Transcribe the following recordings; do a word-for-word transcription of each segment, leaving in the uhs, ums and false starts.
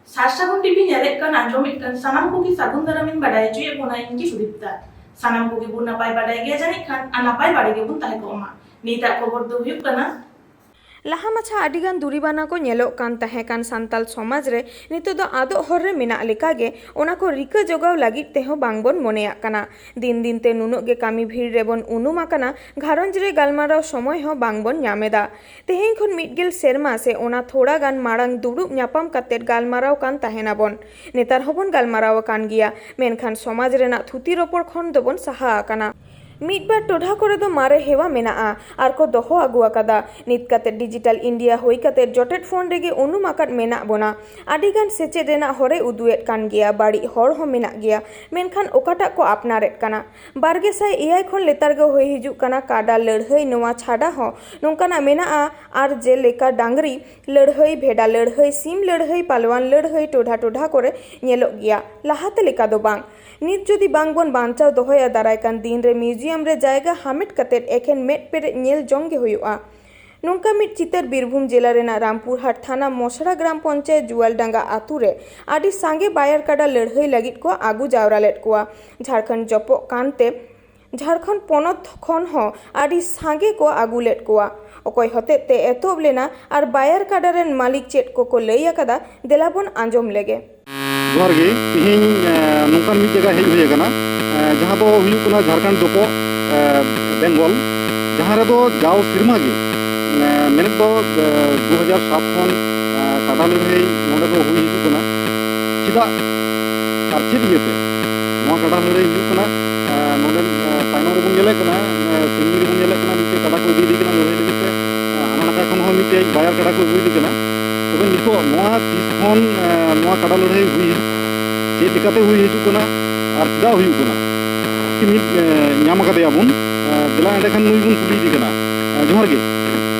ᱥᱟᱨᱥᱟᱜᱩᱱ TV ᱧᱮᱞᱮᱫ ᱠᱟᱱ, ᱟᱸᱡᱚᱢᱮᱫ ᱠᱟᱱ ᱥᱟᱱᱟᱢ ᱠᱚᱜᱮ ᱥᱟᱹᱜᱩᱱ ᱫᱟᱨᱟᱢᱤᱧ ᱵᱟᱰᱟᱭ ᱦᱚᱪᱚᱭᱮᱫ ᱵᱚᱱᱟ, ᱤᱧ ᱜᱮ ᱥᱩᱫᱤᱯᱛᱟ᱾ ᱥᱟᱱᱟᱢ ᱠᱚᱜᱮ ᱵᱚᱱ ᱱᱟᱯᱟᱭ ᱵᱟᱰᱟᱭ ᱜᱮᱭᱟ ᱡᱟᱹᱱᱤᱡ ᱠᱷᱟᱱ, ᱟᱨ ᱱᱟᱯᱟᱭ ᱵᱟᱲᱮ ᱜᱮᱵᱚᱱ ᱛᱟᱦᱮᱸ ᱠᱚᱜ ᱢᱟ᱾ ᱱᱤᱛᱟᱜ ᱠᱷᱚᱵᱚᱨ ᱫᱚ ᱦᱩᱭᱩᱜ ᱠᱟᱱᱟ, ᱞᱟᱦᱟ ᱢᱟᱪᱷᱟ ᱟᱹᱰᱤᱜᱟᱱ ᱫᱩᱨᱤᱵᱟᱱᱟ ᱠᱚ ᱧᱮᱞᱚᱜ ᱠᱟᱱ ᱛᱟᱦᱮᱸ ᱠᱟᱱ ᱥᱟᱱᱛᱟᱞ ᱥᱚᱢᱟᱡᱽ ᱨᱮ, ᱱᱤᱛᱚᱜ ᱫᱚ ᱟᱫᱚᱜ ᱦᱚᱨ ᱨᱮ ᱢᱮᱱᱟᱜ ᱞᱮᱠᱟᱜᱮ᱾ ᱚᱱᱟ ᱠᱚ ᱨᱤᱠᱟᱹ ᱡᱚᱜᱟᱣ ᱞᱟᱹᱜᱤᱫ ᱛᱮᱦᱚᱸ ᱵᱟᱝᱵᱚᱱ ᱢᱚᱱᱮᱭᱟᱜ ᱠᱟᱱᱟ᱾ ᱫᱤᱱ ᱫᱤᱱ ᱛᱮ ᱱᱩᱱᱟᱹᱜ ᱜᱮ ᱠᱟᱹᱢᱤ ᱵᱷᱤᱲ ᱨᱮᱵᱚᱱ ᱩᱱᱩᱢ ᱟᱠᱟᱱᱟ, ᱜᱷᱟᱨᱚᱸᱡᱽ ᱨᱮ ᱜᱟᱞᱢᱟᱨᱟᱣ ᱥᱚᱢᱚᱭ ᱦᱚᱸ ᱵᱟᱝᱵᱚᱱ ᱧᱟᱢ ᱮᱫᱟ᱾ ᱛᱮᱦᱮᱧ ᱠᱷᱚᱱ ᱢᱤᱫ ᱜᱮᱞ ᱥᱮᱨᱢᱟ ᱥᱮ ᱚᱱᱟ ᱛᱷᱚᱲᱟ ᱜᱟᱱ ᱢᱟᱲᱟᱝ ᱫᱩᱲᱩᱵ ᱧᱟᱯᱟᱢ ᱠᱟᱛᱮᱫ ᱜᱟᱞᱢᱟᱨᱟᱣ ᱠᱟᱱ ᱛᱟᱦᱮᱱᱟᱵᱚᱱ᱾ ᱱᱮᱛᱟᱨ ᱦᱚᱸᱵᱚᱱ ᱜᱟᱞᱢᱟᱨᱟᱣ ᱟᱠᱟᱱ ᱜᱮᱭᱟ, ᱢᱮᱱᱠᱷᱟᱱ ᱥᱚᱢᱟᱡᱽ ᱨᱮᱱᱟᱜ ᱛᱷᱩᱛᱤ ᱨᱚᱯᱚᱲ ᱠᱷᱚᱱ ᱫᱚᱵᱚᱱ ᱥᱟᱦᱟ ᱟᱠᱟᱱᱟ᱾ ᱢᱤᱫ ᱵᱟᱨ ᱴᱚᱴᱷᱟ ᱠᱚᱨᱮ ᱫᱚ ᱢᱟᱨᱮ ᱦᱮᱣᱟ ᱢᱮᱱᱟᱜᱼᱟ ᱟᱨ ᱠᱚ ᱫᱚᱦᱚ ᱟᱹᱜᱩ ᱟᱠᱟᱫᱟ᱾ ᱱᱤᱛ ᱠᱟᱛᱮ ᱰᱤᱡᱤᱴᱟᱞ ᱤᱱᱰᱤᱭᱟ ᱦᱩᱭ ᱠᱟᱛᱮ ᱡᱚᱴᱮᱫ ᱯᱷᱳᱱ ᱨᱮᱜᱮ ᱩᱱᱩᱢ ᱟᱠᱟᱫ ᱢᱮᱱᱟᱜ ᱵᱚᱱᱟ᱾ ᱟᱹᱰᱤ ᱜᱟᱱ ᱥᱮᱪᱮᱫ ᱨᱮᱱᱟᱜ ᱦᱚᱨᱮ ᱩᱫᱩᱜ ᱮᱫ ᱠᱟᱱ ᱜᱮᱭᱟ, ᱵᱟᱹᱲᱤᱡ ᱦᱚᱲ ᱦᱚᱸ ᱢᱮᱱᱟᱜ ᱜᱮᱭᱟ, ᱢᱮᱱᱠᱷᱟᱱ ᱚᱠᱟᱴᱟᱜ ᱠᱚ ᱟᱯᱱᱟᱨᱮᱫ ᱠᱟᱱᱟ? ᱵᱟᱨ ᱜᱮᱥᱟᱭ ᱮᱭᱟᱭ ᱠᱷᱚᱱ ᱞᱮᱛᱟᱲ ᱜᱮ ᱦᱩᱭ ᱦᱤᱡᱩᱜ ᱠᱟᱱᱟ ᱠᱟᱰᱟ ᱞᱟᱹᱲᱦᱟᱹᱭ᱾ ᱱᱚᱣᱟ ᱪᱷᱟᱰᱟ ᱦᱚᱸ ᱱᱚᱝᱠᱟᱱᱟᱜ ᱢᱮᱱᱟᱜᱼᱟ, ᱟᱨ ᱡᱮᱞᱮᱠᱟ ᱰᱟᱝᱨᱤ ᱞᱟᱹᱲᱦᱟᱹᱭ, ᱵᱷᱮᱰᱟ ᱞᱟᱹᱲᱦᱟᱹᱭ, ᱥᱤᱢ ᱞᱟᱹᱲᱦᱟᱹᱭ, ᱯᱟᱞᱣᱟᱱ ᱞᱟᱹᱲᱦᱟᱹᱭ ᱴᱚᱴᱷᱟ ᱴᱚᱴᱷᱟ ᱠᱚᱨᱮ ᱧᱮᱞᱚᱜ ᱜᱮᱭᱟ, ᱞᱟᱦᱟᱛᱮ ᱞᱮᱠᱟ ᱫᱚ ᱵᱟᱝ᱾ ᱱᱤᱛ ᱡᱩᱫᱤ ᱵᱟᱝ ᱵᱚᱱ ᱵᱟᱧᱪᱟᱣ ᱫᱚᱦᱚᱭᱟ, ᱫᱟᱨᱟᱭ ᱠᱟᱱ ᱫᱤᱱ ᱨᱮ ᱢᱤᱣᱡᱤᱭᱟᱢ ᱨᱮ ᱡᱟᱭᱜᱟ ᱦᱟᱢᱮᱴ ᱠᱟᱛᱮᱫ ᱮᱠᱷᱮᱱ ᱢᱮᱫ ᱯᱮᱨᱮᱡ ᱧᱮᱞ ᱡᱚᱝ ᱜᱮ ᱦᱩᱭᱩᱜᱼᱟ᱾ ᱱᱚᱝᱠᱟ ᱢᱤᱫ ᱪᱤᱛᱟᱹᱨ ᱵᱤᱨᱵᱷᱩᱢ ᱡᱮᱞᱟ ᱨᱮᱱᱟᱜ ᱨᱟᱢᱯᱩᱨᱦᱟᱴ ᱛᱷᱟᱱᱟ ᱢᱚᱥᱲᱟ ᱜᱨᱟᱢ ᱯᱚᱧᱪᱟᱭᱮᱛ ᱡᱩᱣᱟᱞᱰᱟᱸᱜᱟ ᱟᱛᱩ ᱨᱮ ᱟᱹᱰᱤ ᱥᱟᱸᱜᱮ ᱵᱟᱭᱟᱨ ᱠᱟᱰᱟ ᱞᱟᱹᱲᱦᱟᱹᱭ ᱞᱟᱹᱜᱤᱫ ᱠᱚ ᱟᱹᱜᱩ ᱡᱟᱣᱨᱟ ᱞᱮᱫ ᱠᱚᱣᱟ᱾ ᱡᱷᱟᱲᱠᱷᱚᱸᱰ ᱡᱚᱯᱚᱜ ᱠᱟᱱᱛᱮ ᱡᱷᱟᱲᱠᱷᱚᱸᱰ ᱯᱚᱱᱚᱛ ᱠᱷᱚᱱ ᱦᱚᱸ ᱟᱹᱰᱤ ᱥᱟᱸᱜᱮ ᱠᱚ ᱟᱹᱜᱩ ᱞᱮᱫ ᱠᱚᱣᱟ᱾ ᱚᱠᱚᱭ ᱦᱚᱛᱮᱡ ᱛᱮ ᱮᱛᱚᱦᱚᱵ ᱞᱮᱱᱟ ᱟᱨ ᱵᱟᱭᱟᱨ ᱠᱟᱰᱟ ᱨᱮᱱ ᱢᱟᱹᱞᱤᱠ ᱪᱮᱫ ᱠᱚᱠᱚ ᱞᱟᱹᱭ ᱟᱠᱟᱫᱟ, ᱫᱮᱞᱟ ᱵᱚᱱ ᱟᱸᱡᱚᱢ ᱞᱮᱜᱮ᱾ ᱡᱚᱦᱟᱨ ᱜᱮ᱾ ᱛᱮᱦᱮᱧ, ᱮ, ᱱᱚᱝᱠᱟᱱ ᱢᱤᱫ ᱡᱟᱭᱜᱟ ᱦᱮᱡ ᱦᱩᱭ ᱟᱠᱟᱱᱟ, ᱮ, ᱡᱟᱦᱟᱸ ᱫᱚ ᱦᱩᱭᱩᱜ ᱠᱟᱱᱟ ᱡᱷᱟᱲᱠᱷᱚᱸᱰ ᱡᱚᱯᱚᱜ, ᱮ, ᱵᱮᱝᱜᱚᱞ, ᱡᱟᱦᱟᱸ ᱨᱮᱫᱚ ᱡᱟᱣ ᱥᱮᱨᱢᱟ ᱜᱮ, ᱮ, ᱢᱮᱱᱮᱫ ᱫᱚ, ᱮ, ᱫᱩ ᱦᱟᱡᱟᱨ ᱥᱟᱛ ᱠᱷᱚᱱ, ᱮ, ᱠᱟᱰᱟ ᱞᱟᱹᱲᱦᱟᱹᱭ ᱱᱚᱰᱮ ᱫᱚ ᱦᱩᱭ ᱦᱤᱡᱩᱜ ᱠᱟᱱᱟ᱾ ᱪᱮᱫᱟᱜ ᱟᱨ ᱪᱮᱫ ᱤᱭᱟᱹᱛᱮ ᱱᱚᱣᱟ ᱠᱟᱰᱟ ᱞᱟᱹᱲᱦᱟᱹᱭ ᱦᱩᱭᱩᱜ ᱠᱟᱱᱟ? ᱮ, ᱱᱚᱰᱮ, ᱮ, ᱛᱟᱭᱱᱚᱢ ᱨᱮᱵᱚᱱ ᱧᱮᱞᱮᱫ ᱠᱟᱱᱟ, ᱮ, ᱥᱟᱺᱜᱤᱧ ᱨᱮᱵᱚᱱ ᱧᱮᱞᱮᱫ ᱠᱟᱱᱟ, ᱢᱤᱫᱴᱮᱡ ᱠᱟᱰᱟ ᱠᱚ ᱤᱫᱤᱭᱮᱫᱮ ᱠᱟᱱᱟ ᱞᱟᱹᱲᱦᱟᱹᱭ ᱞᱟᱹᱜᱤᱫ ᱛᱮ᱾ ᱮ, ᱦᱟᱱᱟ ᱱᱟᱠᱷᱟ ᱠᱷᱚᱱ ᱦᱚᱸ ᱢᱤᱫᱴᱮᱡ ᱵᱟᱭᱟᱨ ᱠᱟᱰᱟ ᱠᱚ ᱟᱹᱜᱩᱭᱮᱫᱮ ᱠᱟᱱᱟ᱾ ᱛᱚᱵᱮ ᱱᱤᱛᱚᱜ ᱱᱚᱣᱟ ᱛᱤᱥ ᱠᱷᱚᱱ, ᱮ, ᱱᱚᱣᱟ ᱠᱟᱰᱟ ᱞᱟᱹᱲᱦᱟᱹᱭ ᱦᱩᱭ ᱦᱤᱡᱩᱜ ᱠᱟᱱᱟ, ᱪᱮᱫ ᱞᱮᱠᱟᱛᱮ ᱦᱩᱭ ᱦᱤᱡᱩᱜ ᱠᱟᱱᱟ ᱟᱨ ᱪᱮᱫᱟᱜ ᱦᱩᱭᱩᱜ ᱠᱟᱱᱟ? ᱢᱤᱫ, ᱮ, ᱧᱟᱢ ᱟᱠᱟᱫᱮᱭᱟ ᱵᱚᱱ᱾ ᱮ, ᱫᱮᱞᱟ ᱮᱸᱰᱮᱠᱷᱟᱱ ᱱᱩᱭ ᱵᱚᱱ ᱠᱩᱞᱤᱭᱮᱫᱮ ᱠᱟᱱᱟ᱾ ᱮ, ᱡᱚᱦᱟᱨ ᱜᱮ᱾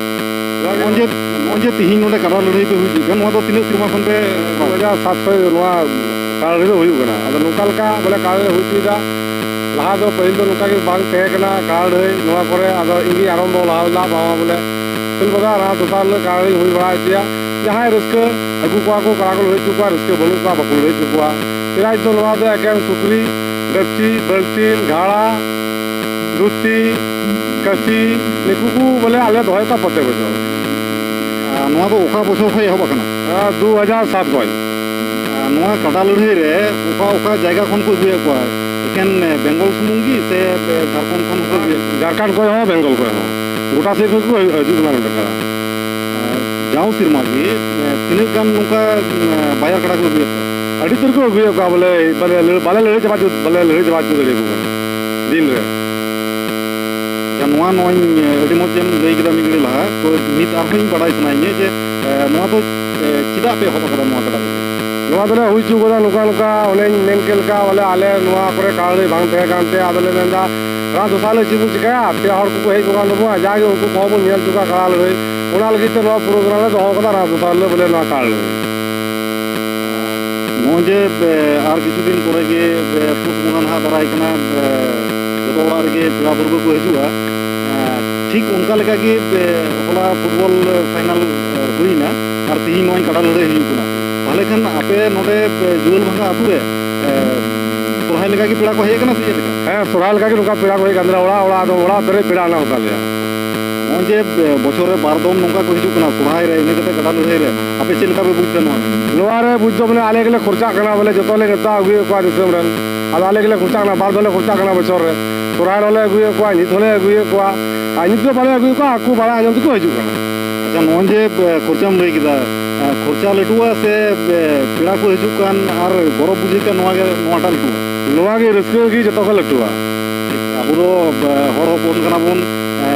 ᱡᱚᱦᱟᱨ ᱜᱮ᱾ ᱱᱚᱜᱼᱚᱭ ᱡᱮ, ᱱᱚᱜᱼᱚᱭ ᱡᱮ ᱛᱤᱦᱤᱧ ᱱᱚᱰᱮ ᱠᱟᱰᱟ ᱞᱟᱹᱲᱦᱟᱹᱭ ᱯᱮ ᱦᱩᱭ ᱦᱚᱪᱚᱭᱮᱫ ᱠᱟᱱ, ᱱᱚᱣᱟ ᱫᱚ ᱛᱤᱱᱟᱹᱜ ᱥᱮᱨᱢᱟ ᱠᱷᱚᱱ ᱯᱮ ᱫᱩ ᱦᱟᱡᱟᱨ ᱥᱟᱛ ᱠᱷᱚᱱ ᱱᱚᱣᱟ ᱠᱟᱰᱟ ᱞᱟᱹᱲᱦᱟᱹᱭ ᱫᱚ ᱦᱩᱭᱩᱜ ᱠᱟᱱᱟ᱾ ᱟᱫᱚ ᱱᱚᱝᱠᱟ ᱞᱮᱠᱟ ᱵᱚᱞᱮ ᱠᱟᱰᱟ ᱞᱟᱹᱲᱦᱟᱹᱭ ᱦᱩᱭ ᱦᱚᱪᱚᱭᱮᱫᱟ᱾ ᱞᱟᱦᱟ ᱫᱚ ᱯᱟᱹᱦᱤᱞ ᱫᱚ ᱱᱚᱝᱠᱟ ᱜᱮ ᱵᱟᱝ ᱛᱟᱦᱮᱸ ᱠᱟᱱᱟ ᱠᱟᱰᱟ ᱞᱟᱹᱲᱦᱟᱹᱭ ᱱᱚᱣᱟ ᱠᱚᱨᱮ᱾ ᱟᱫᱚ ᱤᱧ ᱜᱤᱧ ᱟᱨᱟᱢᱵᱚ ᱞᱟᱦᱟ ᱞᱮᱫᱟ, ᱵᱟᱵᱟ ᱵᱚᱞᱮ ᱥᱤᱞ ᱵᱟᱜᱟᱱ ᱟᱨ ᱫᱚᱥᱟᱨ ᱦᱤᱞᱳᱜ ᱠᱟᱰᱟ ᱞᱟᱹᱲᱦᱟᱹᱭ ᱦᱩᱭ ᱵᱟᱲᱟ ᱦᱚᱪᱚᱭᱟ᱾ ᱡᱟᱦᱟᱸᱭ ᱨᱟᱹᱥᱠᱟᱹ ᱟᱹᱜᱩ ᱠᱚᱣᱟ ᱠᱚ, ᱠᱟᱲᱟ ᱠᱚ ᱞᱟᱹᱲᱦᱟᱹᱭ ᱦᱚᱪᱚ ᱠᱚᱣᱟ, ᱨᱟᱹᱥᱠᱟᱹ ᱵᱟᱹᱱᱩᱜ ᱠᱚᱣᱟ, ᱵᱟᱠᱚ ᱞᱟᱹᱲᱦᱟᱹᱭ ᱦᱚᱪᱚ ᱠᱚᱣᱟ᱾ ᱯᱨᱟᱭᱤᱡᱽ ᱫᱚ ᱱᱚᱣᱟ ᱫᱚ ᱮᱠᱮᱱ ᱥᱩᱠᱨᱤ, ᱰᱟᱹᱯᱪᱤ, ᱵᱟᱹᱞᱴᱤᱱ, ᱜᱷᱟᱲᱟ, ᱫᱷᱩᱛᱤ, ᱠᱟᱹᱥᱤ, ᱱᱩᱠᱩ ᱠᱚ ᱵᱚᱞᱮ ᱟᱞᱮ ᱫᱚᱦᱚᱭᱮᱫ ᱠᱚᱣᱟ ᱯᱨᱚᱛᱮᱠ ᱵᱚᱪᱷᱚᱨ᱾ ᱟᱨ ᱱᱚᱣᱟ ᱫᱚ ᱚᱠᱟ ᱵᱚᱪᱷᱚᱨ ᱠᱷᱚᱱ ᱮᱦᱚᱵ ᱟᱠᱟᱱᱟ? ᱟᱨ ᱫᱩ ᱦᱟᱡᱟᱨ ᱥᱟᱛ ᱠᱷᱚᱱ᱾ ᱟᱨ ᱱᱚᱣᱟ ᱠᱟᱰᱟ ᱞᱟᱹᱲᱦᱟᱹᱭ ᱨᱮ ᱚᱠᱟ ᱚᱠᱟ ᱡᱟᱭᱜᱟ ᱠᱷᱚᱱ ᱠᱚ ᱟᱹᱜᱩᱭᱮᱫ ᱠᱚᱣᱟ? ᱮᱠᱮᱱ, ᱮ, ᱵᱮᱝᱜᱚᱞ ᱥᱩᱢᱩᱝ ᱜᱮ ᱥᱮ, ᱮ, ᱡᱷᱟᱨᱠᱷᱚᱸᱰ ᱠᱷᱚᱱ ᱦᱚᱸᱠᱚ ᱟᱹᱜᱩᱭᱮᱫ ᱠᱚᱣᱟ? ᱡᱷᱟᱨᱠᱷᱚᱸᱰ ᱠᱷᱚᱱ ᱦᱚᱸ, ᱵᱮᱝᱜᱚᱞ ᱠᱷᱚᱱ ᱦᱚᱸ, ᱜᱚᱴᱟ ᱥᱮᱫ ᱠᱷᱚᱱ ᱠᱚ ᱦᱤᱡᱩᱜ ᱠᱟᱱᱟ ᱱᱚᱰᱮ ᱠᱟᱰᱟ᱾ ᱟᱨ ᱡᱟᱣ ᱥᱮᱨᱢᱟ ᱜᱮ, ᱮ, ᱛᱤᱱᱟᱹᱜ ᱜᱟᱱ ᱱᱚᱝᱠᱟ, ᱮ, ᱵᱟᱭᱟᱨ ᱠᱟᱰᱟ ᱠᱚ ᱟᱹᱜᱩᱭᱮᱫ ᱠᱚᱣᱟ? ᱟᱹᱰᱤ ᱩᱛᱟᱹᱨ ᱠᱚ ᱟᱹᱜᱩᱭᱮᱫ ᱠᱚᱣᱟ, ᱵᱚᱞᱮ, ᱵᱟᱞᱮ ᱞᱟᱹᱲ-, ᱵᱟᱞᱮ ᱞᱟᱹᱲᱦᱟᱹᱭ ᱪᱟᱵᱟ ᱦᱚᱪᱚ, ᱵᱟᱞᱮ ᱞᱟᱹᱲᱦᱟᱹᱭ ᱪᱟᱵᱟ ᱦᱚᱪᱚ ᱫᱟᱲᱮᱭᱟᱠᱚ ᱠᱟᱱᱟ ᱫᱤᱱ ᱨᱮ᱾ ᱟᱪᱪᱷᱟ, ᱱᱚᱣᱟ ᱱᱚᱜᱼᱚᱭ, ᱮ, ᱟᱹᱰᱤ ᱢᱚᱡᱽ ᱮᱢ ᱞᱟᱹᱭ ᱠᱮᱫᱟ ᱢᱤᱫ ᱜᱷᱟᱹᱲᱤ ᱞᱟᱦᱟ, ᱛᱚ ᱱᱤᱛ ᱟᱨᱦᱚᱸᱧ ᱵᱟᱰᱟᱭ ᱥᱟᱱᱟᱭᱤᱧᱟᱹ ᱡᱮ, ᱮ, ᱱᱚᱣᱟ ᱫᱚ, ᱮ, ᱪᱮᱫᱟᱜ ᱯᱮ ᱮᱦᱚᱵ ᱟᱠᱟᱫᱟ ᱱᱚᱣᱟ ᱠᱟᱰᱟ ᱞᱟᱹᱲᱦᱟᱹᱭ? ᱱᱚᱣᱟ ᱫᱚᱞᱮ ᱦᱩᱭ ᱦᱚᱪᱚ ᱠᱟᱫᱟ ᱱᱚᱝᱠᱟ ᱱᱚᱝᱠᱟ, ᱚᱱᱮᱧ ᱢᱮᱱ ᱠᱮᱫ ᱞᱮᱠᱟ, ᱵᱚᱞᱮ ᱟᱞᱮ ᱱᱚᱣᱟ ᱠᱚᱨᱮ ᱠᱟᱲᱟ ᱞᱟᱹᱲᱦᱟᱹᱭ ᱵᱟᱝ ᱛᱟᱦᱮᱸ ᱠᱟᱱᱛᱮ, ᱟᱫᱚᱞᱮ ᱢᱮᱱᱫᱟ ᱨᱟᱱ ᱫᱚᱥᱟᱨ ᱦᱤᱞᱳᱜ ᱪᱮᱫ ᱵᱚᱱ ᱪᱤᱠᱟᱹᱭᱟ, ᱯᱮᱲᱟ ᱦᱚᱲ ᱠᱚᱠᱚ ᱦᱮᱡ ᱠᱚᱜ ᱠᱟᱱ ᱛᱟᱵᱚᱱᱟ, ᱡᱟᱜᱮ ᱩᱱᱠᱩ ᱠᱚᱦᱚᱸ ᱵᱚᱱ ᱧᱮᱞ ᱦᱚᱪᱚ ᱠᱚᱣᱟ ᱠᱟᱲᱟ ᱞᱟᱹᱲᱦᱟᱹᱭ᱾ ᱚᱱᱟ ᱞᱟᱹᱜᱤᱫ ᱛᱮ ᱱᱚᱣᱟ ᱯᱨᱳᱜᱨᱟᱢ ᱞᱮ ᱫᱚᱦᱚ ᱠᱟᱫᱟ, ᱨᱟᱱ ᱫᱚᱥᱟᱨ ᱦᱤᱞᱳᱜ ᱵᱚᱞᱮ ᱱᱚᱣᱟ ᱠᱟᱲᱟ ᱞᱟᱹᱲᱦᱟᱹᱭ᱾ ᱱᱚᱜᱼᱚᱭ ᱡᱮ, ᱮ, ᱟᱨ ᱠᱤᱪᱷᱩ ᱫᱤᱱ ᱯᱚᱨᱮ ᱜᱮ, ᱮ, ᱯᱩᱥ ᱵᱚᱸᱜᱟ ᱱᱟᱦᱟᱜ ᱫᱟᱨᱟᱭ ᱠᱟᱱᱟ, ᱮ, ᱡᱚᱛᱚ ᱚᱲᱟᱜ ᱨᱮᱜᱮ ᱯᱮᱲᱟ ᱯᱟᱹᱨᱣᱟᱹ ᱠᱚ ᱦᱤᱡᱩᱜᱼᱟ᱾ ᱮ, ᱴᱷᱤᱠ ᱚᱱᱠᱟ ᱞᱮᱠᱟ ᱜᱮ, ᱮ, ᱦᱚᱞᱟ ᱯᱷᱩᱴᱵᱚᱞ ᱯᱷᱟᱭᱱᱟᱞ, ᱮ, ᱦᱩᱭᱱᱟ ᱟᱨ ᱛᱤᱦᱤᱧ ᱱᱚᱜᱼᱚᱭ ᱠᱟᱰᱟ ᱞᱟᱹᱲᱦᱟᱹᱭ ᱦᱩᱭᱩᱜ ᱠᱟᱱᱟ᱾ ᱛᱟᱦᱚᱞᱮ ᱠᱷᱟᱱ ᱟᱯᱮ ᱱᱚᱰᱮ, ᱮ, ᱡᱩᱣᱟᱹᱞ ᱵᱷᱟᱸᱜᱟ ᱟᱹᱛᱩ ᱨᱮ, ᱮ, ᱥᱚᱨᱦᱟᱭ ᱞᱮᱠᱟ ᱜᱮ ᱯᱮᱲᱟ ᱠᱚ ᱦᱮᱡ ᱟᱠᱟᱱᱟ ᱥᱮ ᱪᱮᱫ ᱞᱮᱠᱟ? ᱦᱮᱸ, ᱥᱚᱨᱦᱟᱭ ᱞᱮᱠᱟ ᱜᱮ ᱱᱚᱝᱠᱟ ᱯᱮᱲᱟ ᱠᱚ ᱦᱮᱡ ᱟᱠᱟᱱ ᱛᱟᱞᱮᱭᱟ, ᱚᱲᱟᱜ ᱚᱲᱟᱜ ᱫᱚ, ᱚᱲᱟᱜ ᱯᱮᱨᱮᱡ ᱯᱮᱲᱟ ᱦᱮᱱᱟᱜ ᱠᱚ ᱛᱟᱞᱮᱭᱟ᱾ ᱱᱚᱜᱼᱚᱭ ᱡᱮ, ᱮ, ᱵᱚᱪᱷᱚᱨ ᱨᱮ ᱵᱟᱨ ᱫᱚᱢ ᱱᱚᱝᱠᱟ ᱠᱚ ᱦᱤᱡᱩᱜ ᱠᱟᱱᱟ ᱥᱚᱨᱦᱟᱭ ᱨᱮ, ᱤᱱᱟᱹ ᱠᱟᱛᱮ ᱠᱟᱰᱟ ᱞᱟᱹᱲᱦᱟᱹᱭ ᱨᱮ, ᱟᱯᱮ ᱪᱮᱫ ᱞᱮᱠᱟ ᱯᱮ ᱵᱩᱡᱽ ᱮᱫᱟ ᱱᱚᱣᱟ ᱨᱮ? ᱱᱚᱣᱟ ᱨᱮ ᱵᱩᱡᱽ ᱫᱚ ᱢᱟᱱᱮ ᱟᱞᱮ ᱜᱮᱞᱮ ᱠᱷᱚᱨᱪᱟᱜ ᱠᱟᱱᱟ, ᱵᱚᱞᱮ ᱡᱚᱛᱚ ᱞᱮ ᱱᱮᱣᱛᱟ ᱟᱹᱜᱩᱭᱮᱫ ᱠᱚᱣᱟ ᱫᱤᱥᱚᱢ ᱨᱮᱱ, ᱟᱫᱚ ᱟᱞᱮ ᱜᱮᱞᱮ ᱠᱷᱚᱨᱪᱟᱜ ᱠᱟᱱᱟ, ᱵᱟᱨ ᱫᱚᱢ ᱞᱮ ᱠᱷᱚᱨᱪᱟᱜ ᱠᱟᱱᱟ ᱵᱚᱪᱷᱚᱨ ᱨᱮ᱾ ᱥᱚᱨᱦᱟᱭ ᱨᱮᱦᱚᱸ ᱞᱮ ᱟᱹᱜᱩᱭᱮᱫ ᱠᱚᱣᱟ, ᱧᱤᱛ ᱦᱚᱸᱞᱮ ᱟᱹᱜᱩᱭᱮᱫ ᱠᱚᱣᱟ, ᱟᱨ ᱧᱤᱛ ᱫᱚ ᱵᱟᱞᱮ ᱟᱹᱜᱩᱭᱮᱫ ᱠᱚᱣᱟ, ᱟᱠᱚ ᱵᱟᱲᱟᱭ ᱟᱸᱡᱚᱢ ᱛᱮᱠᱚ ᱦᱤᱡᱩᱜ ᱠᱟᱱᱟ᱾ ᱟᱪᱪᱷᱟ, ᱱᱚᱜᱼᱚᱭ ᱡᱮ, ᱮ, ᱠᱷᱚᱨᱪᱟᱢ ᱞᱟᱹᱭ ᱠᱮᱫᱟ, ᱮ, ᱠᱷᱚᱨᱪᱟ ᱞᱟᱹᱴᱩᱜᱼᱟ ᱥᱮ, ᱮ, ᱯᱮᱲᱟ ᱠᱚ ᱦᱤᱡᱩᱜ ᱠᱟᱱ ᱟᱨ ᱜᱚᱨᱚᱵᱽ ᱵᱩᱡᱷᱟᱹᱜ ᱠᱟᱱ, ᱱᱚᱣᱟ ᱜᱮ, ᱱᱚᱣᱟᱴᱟᱜ ᱞᱟᱹᱴᱩᱜᱼᱟ? ᱱᱚᱣᱟ ᱜᱮ ᱨᱟᱹᱥᱠᱟᱹ ᱜᱮ ᱡᱚᱛᱚ ᱠᱷᱚᱱ ᱞᱟᱹᱴᱩᱣᱟ᱾ ᱟᱵᱚ ᱫᱚ, ᱮ, ᱦᱚᱲ ᱦᱚᱯᱚᱱ ᱠᱟᱱᱟ ᱵᱚᱱ, ᱮ,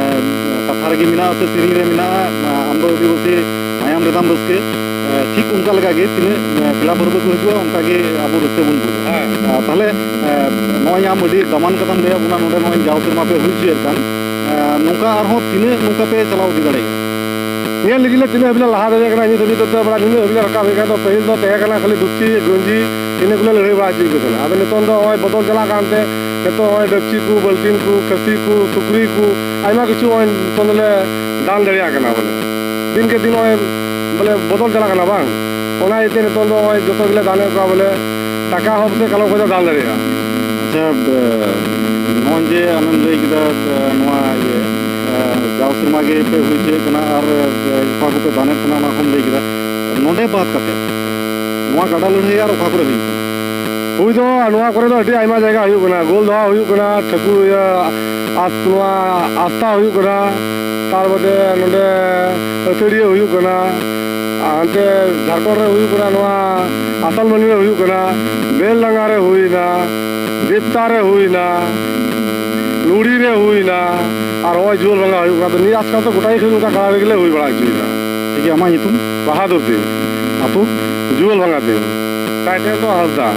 ᱠᱟᱛᱷᱟ ᱨᱮᱜᱮ ᱢᱮᱱᱟᱜᱼᱟ ᱥᱮ ᱥᱮᱨᱮᱧ ᱨᱮ ᱢᱮᱱᱟᱜᱼᱟ, ᱮ, ᱟᱢ ᱫᱚ ᱟᱹᱫᱤᱵᱟᱹᱥᱤ ᱢᱟᱭᱟᱢ ᱨᱮᱛᱟᱢ ᱨᱟᱹᱥᱠᱟᱹ᱾ ᱮ, ᱴᱷᱤᱠ ᱚᱱᱠᱟ ᱞᱮᱠᱟ ᱜᱮ ᱛᱤᱱᱟᱹᱜ, ᱮ, ᱯᱮᱲᱟ ᱯᱟᱹᱨᱣᱟᱹ ᱠᱚ ᱦᱤᱡᱩᱜᱼᱟ, ᱚᱱᱠᱟ ᱜᱮ ᱟᱵᱚ ᱨᱟᱹᱥᱠᱟᱹ ᱵᱚᱱ ᱵᱩᱡᱟ᱾ ᱦᱮᱸ᱾ ᱮ, ᱛᱟᱦᱞᱮ, ᱮ, ᱱᱚᱜᱼᱚᱭ ᱟᱢ ᱟᱹᱰᱤ ᱫᱟᱢᱟᱱ ᱠᱟᱛᱷᱟᱢ ᱞᱟᱹᱭᱟᱫ ᱵᱚᱱᱟ, ᱱᱚᱰᱮ ᱱᱚᱜᱼᱚᱭ ᱡᱟᱣ ᱥᱮᱨᱢᱟ ᱯᱮ ᱦᱩᱭ ᱦᱚᱪᱚᱭᱮᱫ ᱠᱟᱱ, ᱮ, ᱱᱚᱝᱠᱟ ᱟᱨᱦᱚᱸ ᱛᱤᱱᱟᱹᱜ ᱱᱚᱝᱠᱟ ᱯᱮ ᱪᱟᱞᱟᱣ ᱤᱫᱤ ᱫᱟᱲᱮᱭᱟᱜᱼᱟ? ᱧᱮᱞ ᱞᱟᱹᱜᱤᱫ ᱞᱮ ᱛᱤᱱᱟᱹᱜ ᱦᱟᱹᱵᱤᱡ ᱞᱮ ᱞᱟᱦᱟ ᱫᱟᱲᱮᱭᱟᱜ ᱠᱟᱱᱟ, ᱱᱤᱛ ᱦᱟᱹᱵᱤᱡ ᱫᱚ ᱛᱚ ᱵᱟᱲᱟ ᱱᱤᱱᱟᱹᱜ ᱦᱟᱹᱵᱤᱡ ᱞᱮ ᱨᱟᱠᱟᱵ ᱦᱮᱡ ᱟᱠᱟᱱ ᱫᱚ, ᱯᱟᱹᱦᱤᱞ ᱫᱚ ᱛᱟᱦᱮᱸ ᱠᱟᱱᱟ ᱠᱷᱟᱹᱞᱤ ᱫᱷᱩᱛᱤ, ᱜᱮᱧᱡᱤ, ᱤᱱᱟᱹ ᱠᱚᱞᱮ ᱞᱟᱹᱲᱦᱟᱹᱭ ᱵᱟᱲᱟ ᱦᱚᱪᱚᱭᱮᱫ ᱠᱚ ᱛᱟᱦᱮᱱᱟ᱾ ᱟᱫᱚ ᱱᱤᱛᱚᱝ ᱫᱚ ᱱᱚᱜᱼᱚᱭ ᱵᱚᱫᱚᱞ ᱪᱟᱞᱟᱜ ᱠᱟᱱᱛᱮ, ᱱᱤᱛᱚᱜ ᱱᱚᱜᱼᱚᱭ ᱰᱟᱹᱯᱪᱤ ᱠᱚ, ᱵᱟᱹᱞᱴᱤᱱ ᱠᱚ, ᱠᱟᱹᱥᱤ ᱠᱚ, ᱥᱩᱠᱨᱤ ᱠᱚ, ᱟᱭᱢᱟ ᱠᱤᱪᱷᱩ ᱱᱚᱜᱼᱚᱭ ᱱᱤᱛᱚᱝ ᱫᱚᱞᱮ ᱫᱟᱱ ᱫᱟᱲᱮᱭᱟᱜ ᱠᱟᱱᱟ ᱵᱚᱞᱮ᱾ ᱫᱤᱱ ᱠᱮ ᱫᱤᱱ ᱱᱚᱜᱼᱚᱭ ᱵᱚᱞᱮ ᱵᱚᱫᱚᱞ ᱪᱟᱞᱟᱜ ᱠᱟᱱᱟ ᱵᱟᱝ᱾ ᱚᱱᱟ ᱤᱭᱟᱹᱛᱮ ᱱᱤᱛᱚᱝ ᱫᱚ ᱱᱚᱜᱼᱚᱭ ᱡᱚᱛᱚ ᱜᱮᱞᱮ ᱫᱟᱱᱮᱫ ᱠᱚᱣᱟ, ᱵᱚᱞᱮ ᱴᱟᱠᱟ ᱦᱚᱸ ᱯᱟᱥᱮᱡ ᱠᱟᱞᱚᱢ ᱠᱷᱚᱱ ᱫᱚ ᱫᱟᱱ ᱫᱟᱲᱮᱭᱟᱜᱼᱟ᱾ ᱟᱪᱪᱷᱟ, ᱵᱮ-, ᱱᱚᱜᱼᱚᱭ ᱡᱮ ᱟᱢᱮᱢ ᱞᱟᱹᱭ ᱠᱮᱫᱟ, ᱮ, ᱱᱚᱣᱟ ᱤᱭᱟᱹ, ᱮ, ᱡᱟᱣ ᱥᱮᱨᱢᱟ ᱜᱮ ᱯᱮ ᱦᱩᱭ ᱦᱚᱪᱚᱭᱮᱫ ᱠᱟᱱᱟ ᱟᱨ, ᱮ, ᱚᱠᱟ ᱠᱚᱯᱮ ᱫᱟᱱᱮᱫ ᱠᱟᱱᱟ, ᱚᱱᱟ ᱠᱚᱢ ᱞᱟᱹᱭ ᱠᱮᱫᱟ᱾ ᱱᱚᱰᱮ ᱵᱟᱫ ᱠᱟᱛᱮ ᱱᱚᱣᱟ ᱜᱟᱰᱟ ᱞᱟᱹᱲᱦᱟᱹᱭ ᱟᱨ ᱚᱠᱟ ᱠᱚᱨᱮ ᱦᱩᱭᱩᱜ ᱠᱟᱱᱟ? ᱦᱩᱭ ᱫᱚ ᱱᱚᱣᱟ ᱠᱚᱨᱮ ᱫᱚ ᱟᱹᱰᱤ ᱟᱭᱢᱟ ᱡᱟᱭᱜᱟ ᱦᱩᱭᱩᱜ ᱠᱟᱱᱟ᱾ ᱜᱳᱞᱫᱚᱦᱟ ᱦᱩᱭᱩᱜ ᱠᱟᱱᱟ, ᱴᱷᱟᱹᱠᱩᱨ, ᱤᱭᱟᱹ, ᱟᱥ-, ᱱᱚᱣᱟ ᱟᱥᱛᱟ ᱦᱩᱭᱩᱜ ᱠᱟᱱᱟ, ᱛᱟᱨ ᱵᱟᱫᱮ ᱱᱚᱰᱮ ᱟᱹᱛᱟᱹᱲᱤᱭᱟᱹ ᱦᱩᱭᱩᱜ ᱠᱟᱱᱟ, ᱟᱨ ᱦᱟᱱᱛᱮ ᱡᱷᱟᱲᱠᱷᱚᱸᱰ ᱨᱮ ᱦᱩᱭᱩᱜ ᱠᱟᱱᱟ, ᱱᱚᱣᱟ ᱟᱥᱟᱞᱢᱟᱹᱱᱤ ᱨᱮ ᱦᱩᱭᱩᱜ ᱠᱟᱱᱟ, ᱵᱮᱞᱰᱟᱸᱜᱟ ᱨᱮ ᱦᱩᱭᱱᱟ, ᱫᱮᱯᱛᱟ ᱨᱮ ᱦᱩᱭᱱᱟ, ᱞᱩᱲᱤ ᱨᱮ ᱦᱩᱭᱱᱟ, ᱟᱨ ᱱᱚᱜᱼᱚᱭ ᱡᱩᱣᱟᱹᱞ ᱵᱷᱟᱸᱜᱟ ᱦᱩᱭᱩᱜ ᱠᱟᱱᱟ᱾ ᱛᱚ ᱱᱤᱭᱟᱹ ᱟᱥᱠᱟᱞ ᱫᱚ ᱜᱚᱴᱟ ᱜᱮ ᱠᱷᱟᱹᱞᱤ ᱱᱚᱝᱠᱟ ᱠᱟᱲᱟ ᱨᱮᱜᱮ ᱞᱮ ᱦᱩᱭ ᱵᱟᱲᱟ ᱦᱚᱪᱚᱭᱮᱫᱟ᱾ ᱴᱷᱤᱠ ᱜᱮᱭᱟ, ᱟᱢᱟᱜ ᱧᱩᱛᱩᱢ? ᱵᱟᱦᱟᱫᱩᱨ ᱫᱤᱱ᱾ ᱟᱹᱛᱩ? ᱡᱩᱣᱟᱹᱞ ᱵᱷᱟᱸᱜᱟ ᱫᱤᱱ᱾ ᱴᱟᱭᱴᱮᱞ ᱫᱚ ᱦᱟᱸᱥᱫᱟ᱾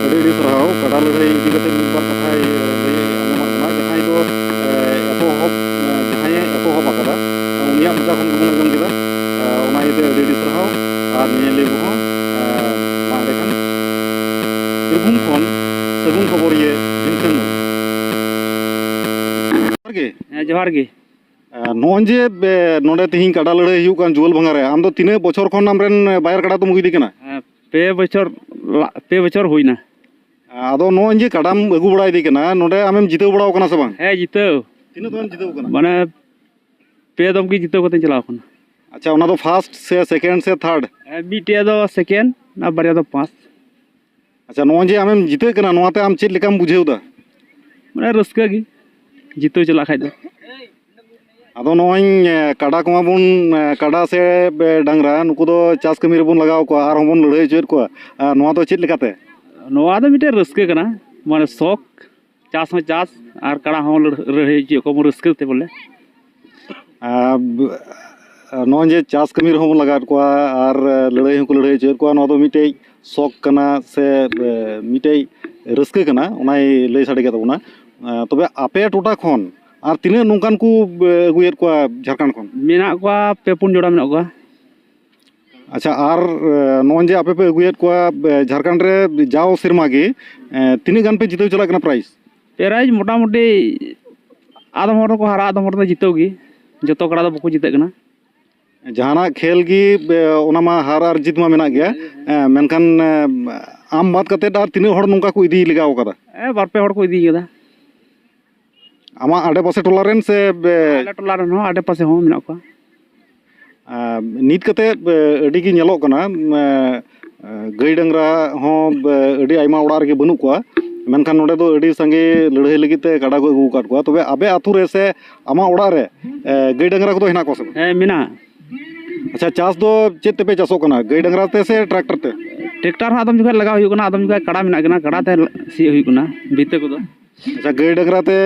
ᱟᱹᱰᱤ ᱟᱹᱰᱤ ᱥᱟᱨᱦᱟᱣ᱾ ᱠᱟᱰᱟ ᱞᱟᱹᱲᱦᱟᱹᱭ ᱤᱫᱤ ᱠᱟᱛᱮ ᱢᱤᱫ ᱵᱟᱨ ᱠᱟᱛᱷᱟᱭ, ᱮ, ᱞᱟᱹᱭ ᱟᱸᱡᱚᱢᱟᱫ ᱵᱚᱱᱟ, ᱡᱟᱦᱟᱸᱭ ᱫᱚ, ᱮ, ᱮᱛᱚᱦᱚᱵ, ᱮ, ᱡᱟᱦᱟᱸᱭᱮ ᱮᱛᱚᱦᱚᱵ ᱟᱠᱟᱫᱟ, ᱩᱱᱤᱭᱟᱜ ᱢᱚᱪᱟ ᱠᱷᱚᱱ ᱜᱮᱵᱚᱱ ᱟᱸᱡᱚᱢ ᱠᱮᱫᱟ᱾ ᱮ, ᱚᱱᱟ ᱤᱭᱟᱹᱛᱮ ᱟᱹᱰᱤ ᱟᱹᱰᱤ ᱥᱟᱨᱦᱟᱣ᱾ ᱟᱨ ᱧᱮᱧᱮᱞᱤᱭᱟᱹ ᱠᱚᱦᱚᱸ, ᱮ, ᱢᱟ ᱮᱸᱰᱮᱠᱷᱟᱱ ᱵᱤᱨᱵᱷᱩᱢ ᱠᱷᱚᱱ ᱥᱟᱹᱜᱩᱱ ᱠᱷᱚᱵᱚᱨᱤᱭᱟᱹ ᱵᱷᱤᱢᱥᱮᱱ ᱢᱩᱨᱢᱩ᱾ ᱡᱚᱦᱟᱨ ᱜᱮ᱾ ᱦᱮᱸ, ᱡᱚᱦᱟᱨ ᱜᱮ᱾ ᱮ, ᱱᱚᱜᱼᱚᱭ ᱡᱮ, ᱮ, ᱱᱚᱰᱮ ᱛᱤᱦᱤᱧ ᱠᱟᱰᱟ ᱞᱟᱹᱲᱦᱟᱹᱭ ᱦᱩᱭᱩᱜ ᱠᱟᱱ ᱡᱩᱣᱟᱹᱞ ᱵᱷᱟᱸᱜᱟ ᱨᱮ, ᱟᱢ ᱫᱚ ᱛᱤᱱᱟᱹᱜ ᱵᱚᱪᱷᱚᱨ ᱠᱷᱚᱱ ᱟᱢᱨᱮᱱ ᱵᱟᱭᱟᱨ ᱠᱟᱰᱟ ᱫᱚᱢ ᱟᱹᱜᱩᱭᱮᱫᱮ ᱠᱟᱱᱟ? ᱦᱮᱸ, ᱯᱮ ᱵᱚᱪᱷᱚᱨ ᱞᱟ-, ᱯᱮ ᱵᱚᱪᱷᱚᱨ ᱦᱩᱭᱱᱟ᱾ ᱟᱫᱚ ᱱᱚᱜᱼᱚᱭ ᱡᱮ ᱠᱟᱰᱟᱢ ᱟᱹᱜᱩ ᱵᱟᱲᱟᱭᱮᱫᱮ ᱠᱟᱱᱟ, ᱱᱚᱰᱮ ᱟᱢᱮᱢ ᱡᱤᱛᱟᱹᱣ ᱵᱟᱲᱟᱣ ᱠᱟᱱᱟ ᱥᱮ ᱵᱟᱝ? ᱦᱮᱸ, ᱡᱤᱛᱟᱹᱣ᱾ ᱛᱤᱱᱟᱹᱜ ᱫᱷᱟᱣᱮᱢ ᱡᱤᱛᱟᱹᱣ ᱠᱟᱱᱟ? ᱢᱟᱱᱮ, ᱯᱮ ᱫᱚᱢ ᱜᱮ ᱡᱤᱛᱟᱹᱣ ᱠᱟᱛᱮᱧ ᱪᱟᱞᱟᱣ ᱠᱟᱱᱟ᱾ ᱟᱪᱪᱷᱟ, ᱚᱱᱟ ᱫᱚ first ᱥᱮ second ᱥᱮ third? ᱦᱮᱸ, ᱢᱤᱫᱴᱮᱡ ᱫᱚ second ᱟᱨ ᱵᱟᱨᱭᱟ ᱫᱚ first᱾ ᱟᱪᱪᱷᱟ, ᱱᱚᱜᱼᱚᱭ ᱡᱮ ᱟᱢᱮᱢ ᱡᱤᱛᱟᱹᱜ ᱠᱟᱱᱟ, ᱱᱚᱣᱟᱛᱮ ᱟᱢ ᱪᱮᱫ ᱞᱮᱠᱟᱢ ᱵᱩᱡᱷᱟᱹᱣ ᱮᱫᱟ? ᱢᱟᱱᱮ, ᱨᱟᱹᱥᱠᱟᱹ ᱜᱮ, ᱡᱤᱛᱟᱹᱣ ᱪᱟᱞᱟᱜ ᱠᱷᱟᱡ ᱫᱚ᱾ ᱟᱫᱚ ᱱᱚᱜᱼᱚᱭ, ᱮ, ᱠᱟᱰᱟ ᱠᱚᱢᱟ ᱵᱚᱱ, ᱮ, ᱠᱟᱰᱟ ᱥᱮ, ᱮ, ᱰᱟᱝᱨᱟ, ᱱᱩᱠᱩ ᱫᱚ ᱪᱟᱥ ᱠᱟᱹᱢᱤ ᱨᱮᱵᱚᱱ ᱞᱟᱜᱟᱣ ᱠᱚᱣᱟ, ᱟᱨᱦᱚᱸ ᱵᱚᱱ ᱞᱟᱹᱲᱦᱟᱹᱭ ᱦᱚᱪᱚᱭᱮᱫ ᱠᱚᱣᱟ᱾ ᱮ, ᱱᱚᱣᱟ ᱫᱚ ᱪᱮᱫ ᱞᱮᱠᱟᱛᱮ? ᱱᱚᱣᱟ ᱫᱚ ᱢᱤᱫᱴᱮᱱ ᱨᱟᱹᱥᱠᱟᱹ ᱠᱟᱱᱟ, ᱢᱟᱱᱮ ᱥᱚᱠ, ᱪᱟᱥ ᱦᱚᱸ ᱪᱟᱥ ᱟᱨ ᱠᱟᱰᱟ ᱦᱚᱸ ᱞᱟᱹᱲ-, ᱞᱟᱹᱲᱦᱟᱹᱭ ᱦᱚᱪᱚᱭᱮᱫ ᱠᱚᱣᱟ ᱵᱚᱱ ᱨᱟᱹᱥᱠᱟᱹ ᱛᱮ ᱵᱚᱞᱮ᱾ ᱟᱨ ᱱᱚᱜᱼᱚᱭ ᱡᱮ ᱪᱟᱥ ᱠᱟᱹᱢᱤ ᱨᱮᱦᱚᱸ ᱵᱚᱱ ᱞᱟᱜᱟᱣᱮᱫ ᱠᱚᱣᱟ ᱟᱨ ᱞᱟᱹᱲᱦᱟᱹᱭ ᱦᱚᱸᱠᱚ ᱞᱟᱹᱲᱦᱟᱹᱭ ᱦᱚᱪᱚᱭᱮᱫ ᱠᱚᱣᱟ, ᱱᱚᱣᱟ ᱫᱚ ᱢᱤᱫᱴᱮᱡ ᱥᱚᱠ ᱠᱟᱱᱟ ᱥᱮ, ᱮ, ᱢᱤᱫᱴᱮᱡ ᱨᱟᱹᱥᱠᱟᱹ ᱠᱟᱱᱟ, ᱚᱱᱟᱭ ᱞᱟᱹᱭ ᱥᱟᱰᱮ ᱠᱮᱫ ᱛᱟᱵᱚᱱᱟ᱾ ᱮ, ᱛᱚᱵᱮ ᱟᱯᱮ ᱴᱚᱴᱷᱟ ᱠᱷᱚᱱ ᱟᱨ ᱛᱤᱱᱟᱹᱜ ᱱᱚᱝᱠᱟᱱ ᱠᱚ, ᱮ, ᱟᱹᱜᱩᱭᱮᱫ ᱠᱚᱣᱟ ᱡᱷᱟᱲᱠᱷᱚᱸᱰ ᱠᱷᱚᱱ? ᱢᱮᱱᱟᱜ ᱠᱚᱣᱟ, ᱯᱮ ᱯᱩᱱ ᱡᱚᱲᱟ ᱢᱮᱱᱟᱜ ᱠᱚᱣᱟ᱾ ᱟᱪᱪᱷᱟ, ᱟᱨ, ᱮ, ᱱᱚᱜᱼᱚᱭ ᱡᱮ ᱟᱯᱮ ᱯᱮ ᱟᱹᱜᱩᱭᱮᱫ ᱠᱚᱣᱟ, ᱮ, ᱡᱷᱟᱲᱠᱷᱚᱸᱰ ᱨᱮ ᱡᱟᱣ ᱥᱮᱨᱢᱟ ᱜᱮ, ᱮ, ᱛᱤᱱᱟᱹᱜ ᱜᱟᱱ ᱯᱮ ᱡᱤᱛᱟᱹᱣ ᱪᱟᱞᱟᱜ ᱠᱟᱱᱟ prize? Prize ᱢᱚᱴᱟᱢᱩᱴᱤ ᱟᱫᱚᱢ ᱦᱚᱲ ᱫᱚᱠᱚ ᱦᱟᱨᱟᱜᱼᱟ, ᱟᱫᱚᱢ ᱦᱚᱲ ᱫᱚ ᱡᱤᱛᱟᱹᱣ ᱜᱮ, ᱡᱚᱛᱚ ᱠᱟᱲᱟ ᱫᱚ ᱵᱟᱠᱚ ᱡᱤᱛᱟᱹᱜ ᱠᱟᱱᱟ᱾ ᱡᱟᱦᱟᱱᱟᱜ ᱠᱷᱮᱞ ᱜᱮ, ᱮ, ᱚᱱᱟ ᱢᱟ ᱦᱟᱨ ᱟᱨ ᱡᱤᱛ ᱢᱟ ᱢᱮᱱᱟᱜ ᱜᱮᱭᱟ᱾ ᱮ, ᱢᱮᱱᱠᱷᱟᱱ, ᱮ, ᱟᱢ ᱵᱟᱫ ᱠᱟᱛᱮᱫ ᱟᱨ ᱛᱤᱱᱟᱹᱜ ᱦᱚᱲ ᱱᱚᱝᱠᱟ ᱠᱚ ᱤᱫᱤ ᱞᱮᱜᱟᱣ ᱠᱟᱫᱟ? ᱮ, ᱵᱟᱨ ᱯᱮ ᱦᱚᱲ ᱠᱚ ᱤᱫᱤ ᱠᱟᱫᱟ᱾ ᱟᱢᱟᱜ ᱟᱰᱮᱯᱟᱥᱮ ᱴᱚᱞᱟ ᱨᱮᱱ ᱥᱮ, ᱮ, ᱟᱞᱮ ᱴᱚᱞᱟ ᱨᱮᱱ ᱦᱚᱸ, ᱟᱰᱮᱯᱟᱥᱮ ᱦᱚᱸ ᱢᱮᱱᱟᱜ ᱠᱚᱣᱟ᱾ ᱟᱨ ᱱᱤᱛ ᱠᱟᱛᱮᱫ, ᱮ, ᱟᱹᱰᱤ ᱜᱮ ᱧᱮᱞᱚᱜ ᱠᱟᱱᱟ, ᱮ, ᱜᱟᱹᱭ ᱰᱟᱝᱨᱟ ᱦᱚᱸ, ᱮ, ᱟᱹᱰᱤ ᱟᱭᱢᱟ ᱚᱲᱟᱜ ᱨᱮᱜᱮ ᱵᱟᱹᱱᱩᱜ ᱠᱚᱣᱟ, ᱢᱮᱱᱠᱷᱟᱱ ᱱᱚᱰᱮ ᱫᱚ ᱟᱹᱰᱤ ᱥᱟᱸᱜᱮ ᱞᱟᱹᱲᱦᱟᱹᱭ ᱞᱟᱹᱜᱤᱫ ᱛᱮ ᱠᱟᱰᱟ ᱠᱚ ᱟᱹᱜᱩ ᱟᱠᱟᱫ ᱠᱚᱣᱟ᱾ ᱛᱚᱵᱮ ᱟᱯᱮ ᱟᱹᱛᱩ ᱨᱮ ᱥᱮ ᱟᱢᱟᱜ ᱚᱲᱟᱜ ᱨᱮ, ᱮ, ᱜᱟᱹᱭ ᱰᱟᱝᱨᱟ ᱠᱚᱫᱚ ᱦᱮᱱᱟᱜ ᱠᱚᱣᱟ ᱥᱮ ᱵᱟᱝ? ᱦᱮᱸ, ᱢᱮᱱᱟᱜᱼᱟ᱾ ᱟᱪᱪᱷᱟ, ᱪᱟᱥ ᱫᱚ ᱪᱮᱫ ᱛᱮᱯᱮ ᱪᱟᱥᱚᱜ ᱠᱟᱱᱟ, ᱜᱟᱹᱭ ᱰᱟᱝᱨᱟ ᱛᱮ ᱥᱮ ᱴᱨᱟᱠᱴᱟᱨ ᱛᱮ? ᱴᱨᱟᱠᱴᱟᱨ ᱦᱚᱸ ᱟᱫᱚᱢ ᱡᱚᱠᱷᱚᱱ ᱞᱟᱜᱟᱣ ᱦᱩᱭᱩᱜ ᱠᱟᱱᱟ, ᱟᱫᱚᱢ ᱡᱚᱠᱷᱚᱱ ᱠᱟᱲᱟ ᱢᱮᱱᱟᱜ ᱠᱤᱱᱟ, ᱠᱟᱲᱟ ᱛᱮ ᱥᱤᱭᱳᱜ ᱦᱩᱭᱩᱜ ᱠᱟᱱᱟ ᱵᱷᱤᱛᱟᱹ ᱠᱚᱫᱚ᱾ ᱟᱪᱪᱷᱟ, ᱜᱟᱹᱭ ᱰᱟᱝᱨᱟ ᱛᱮ,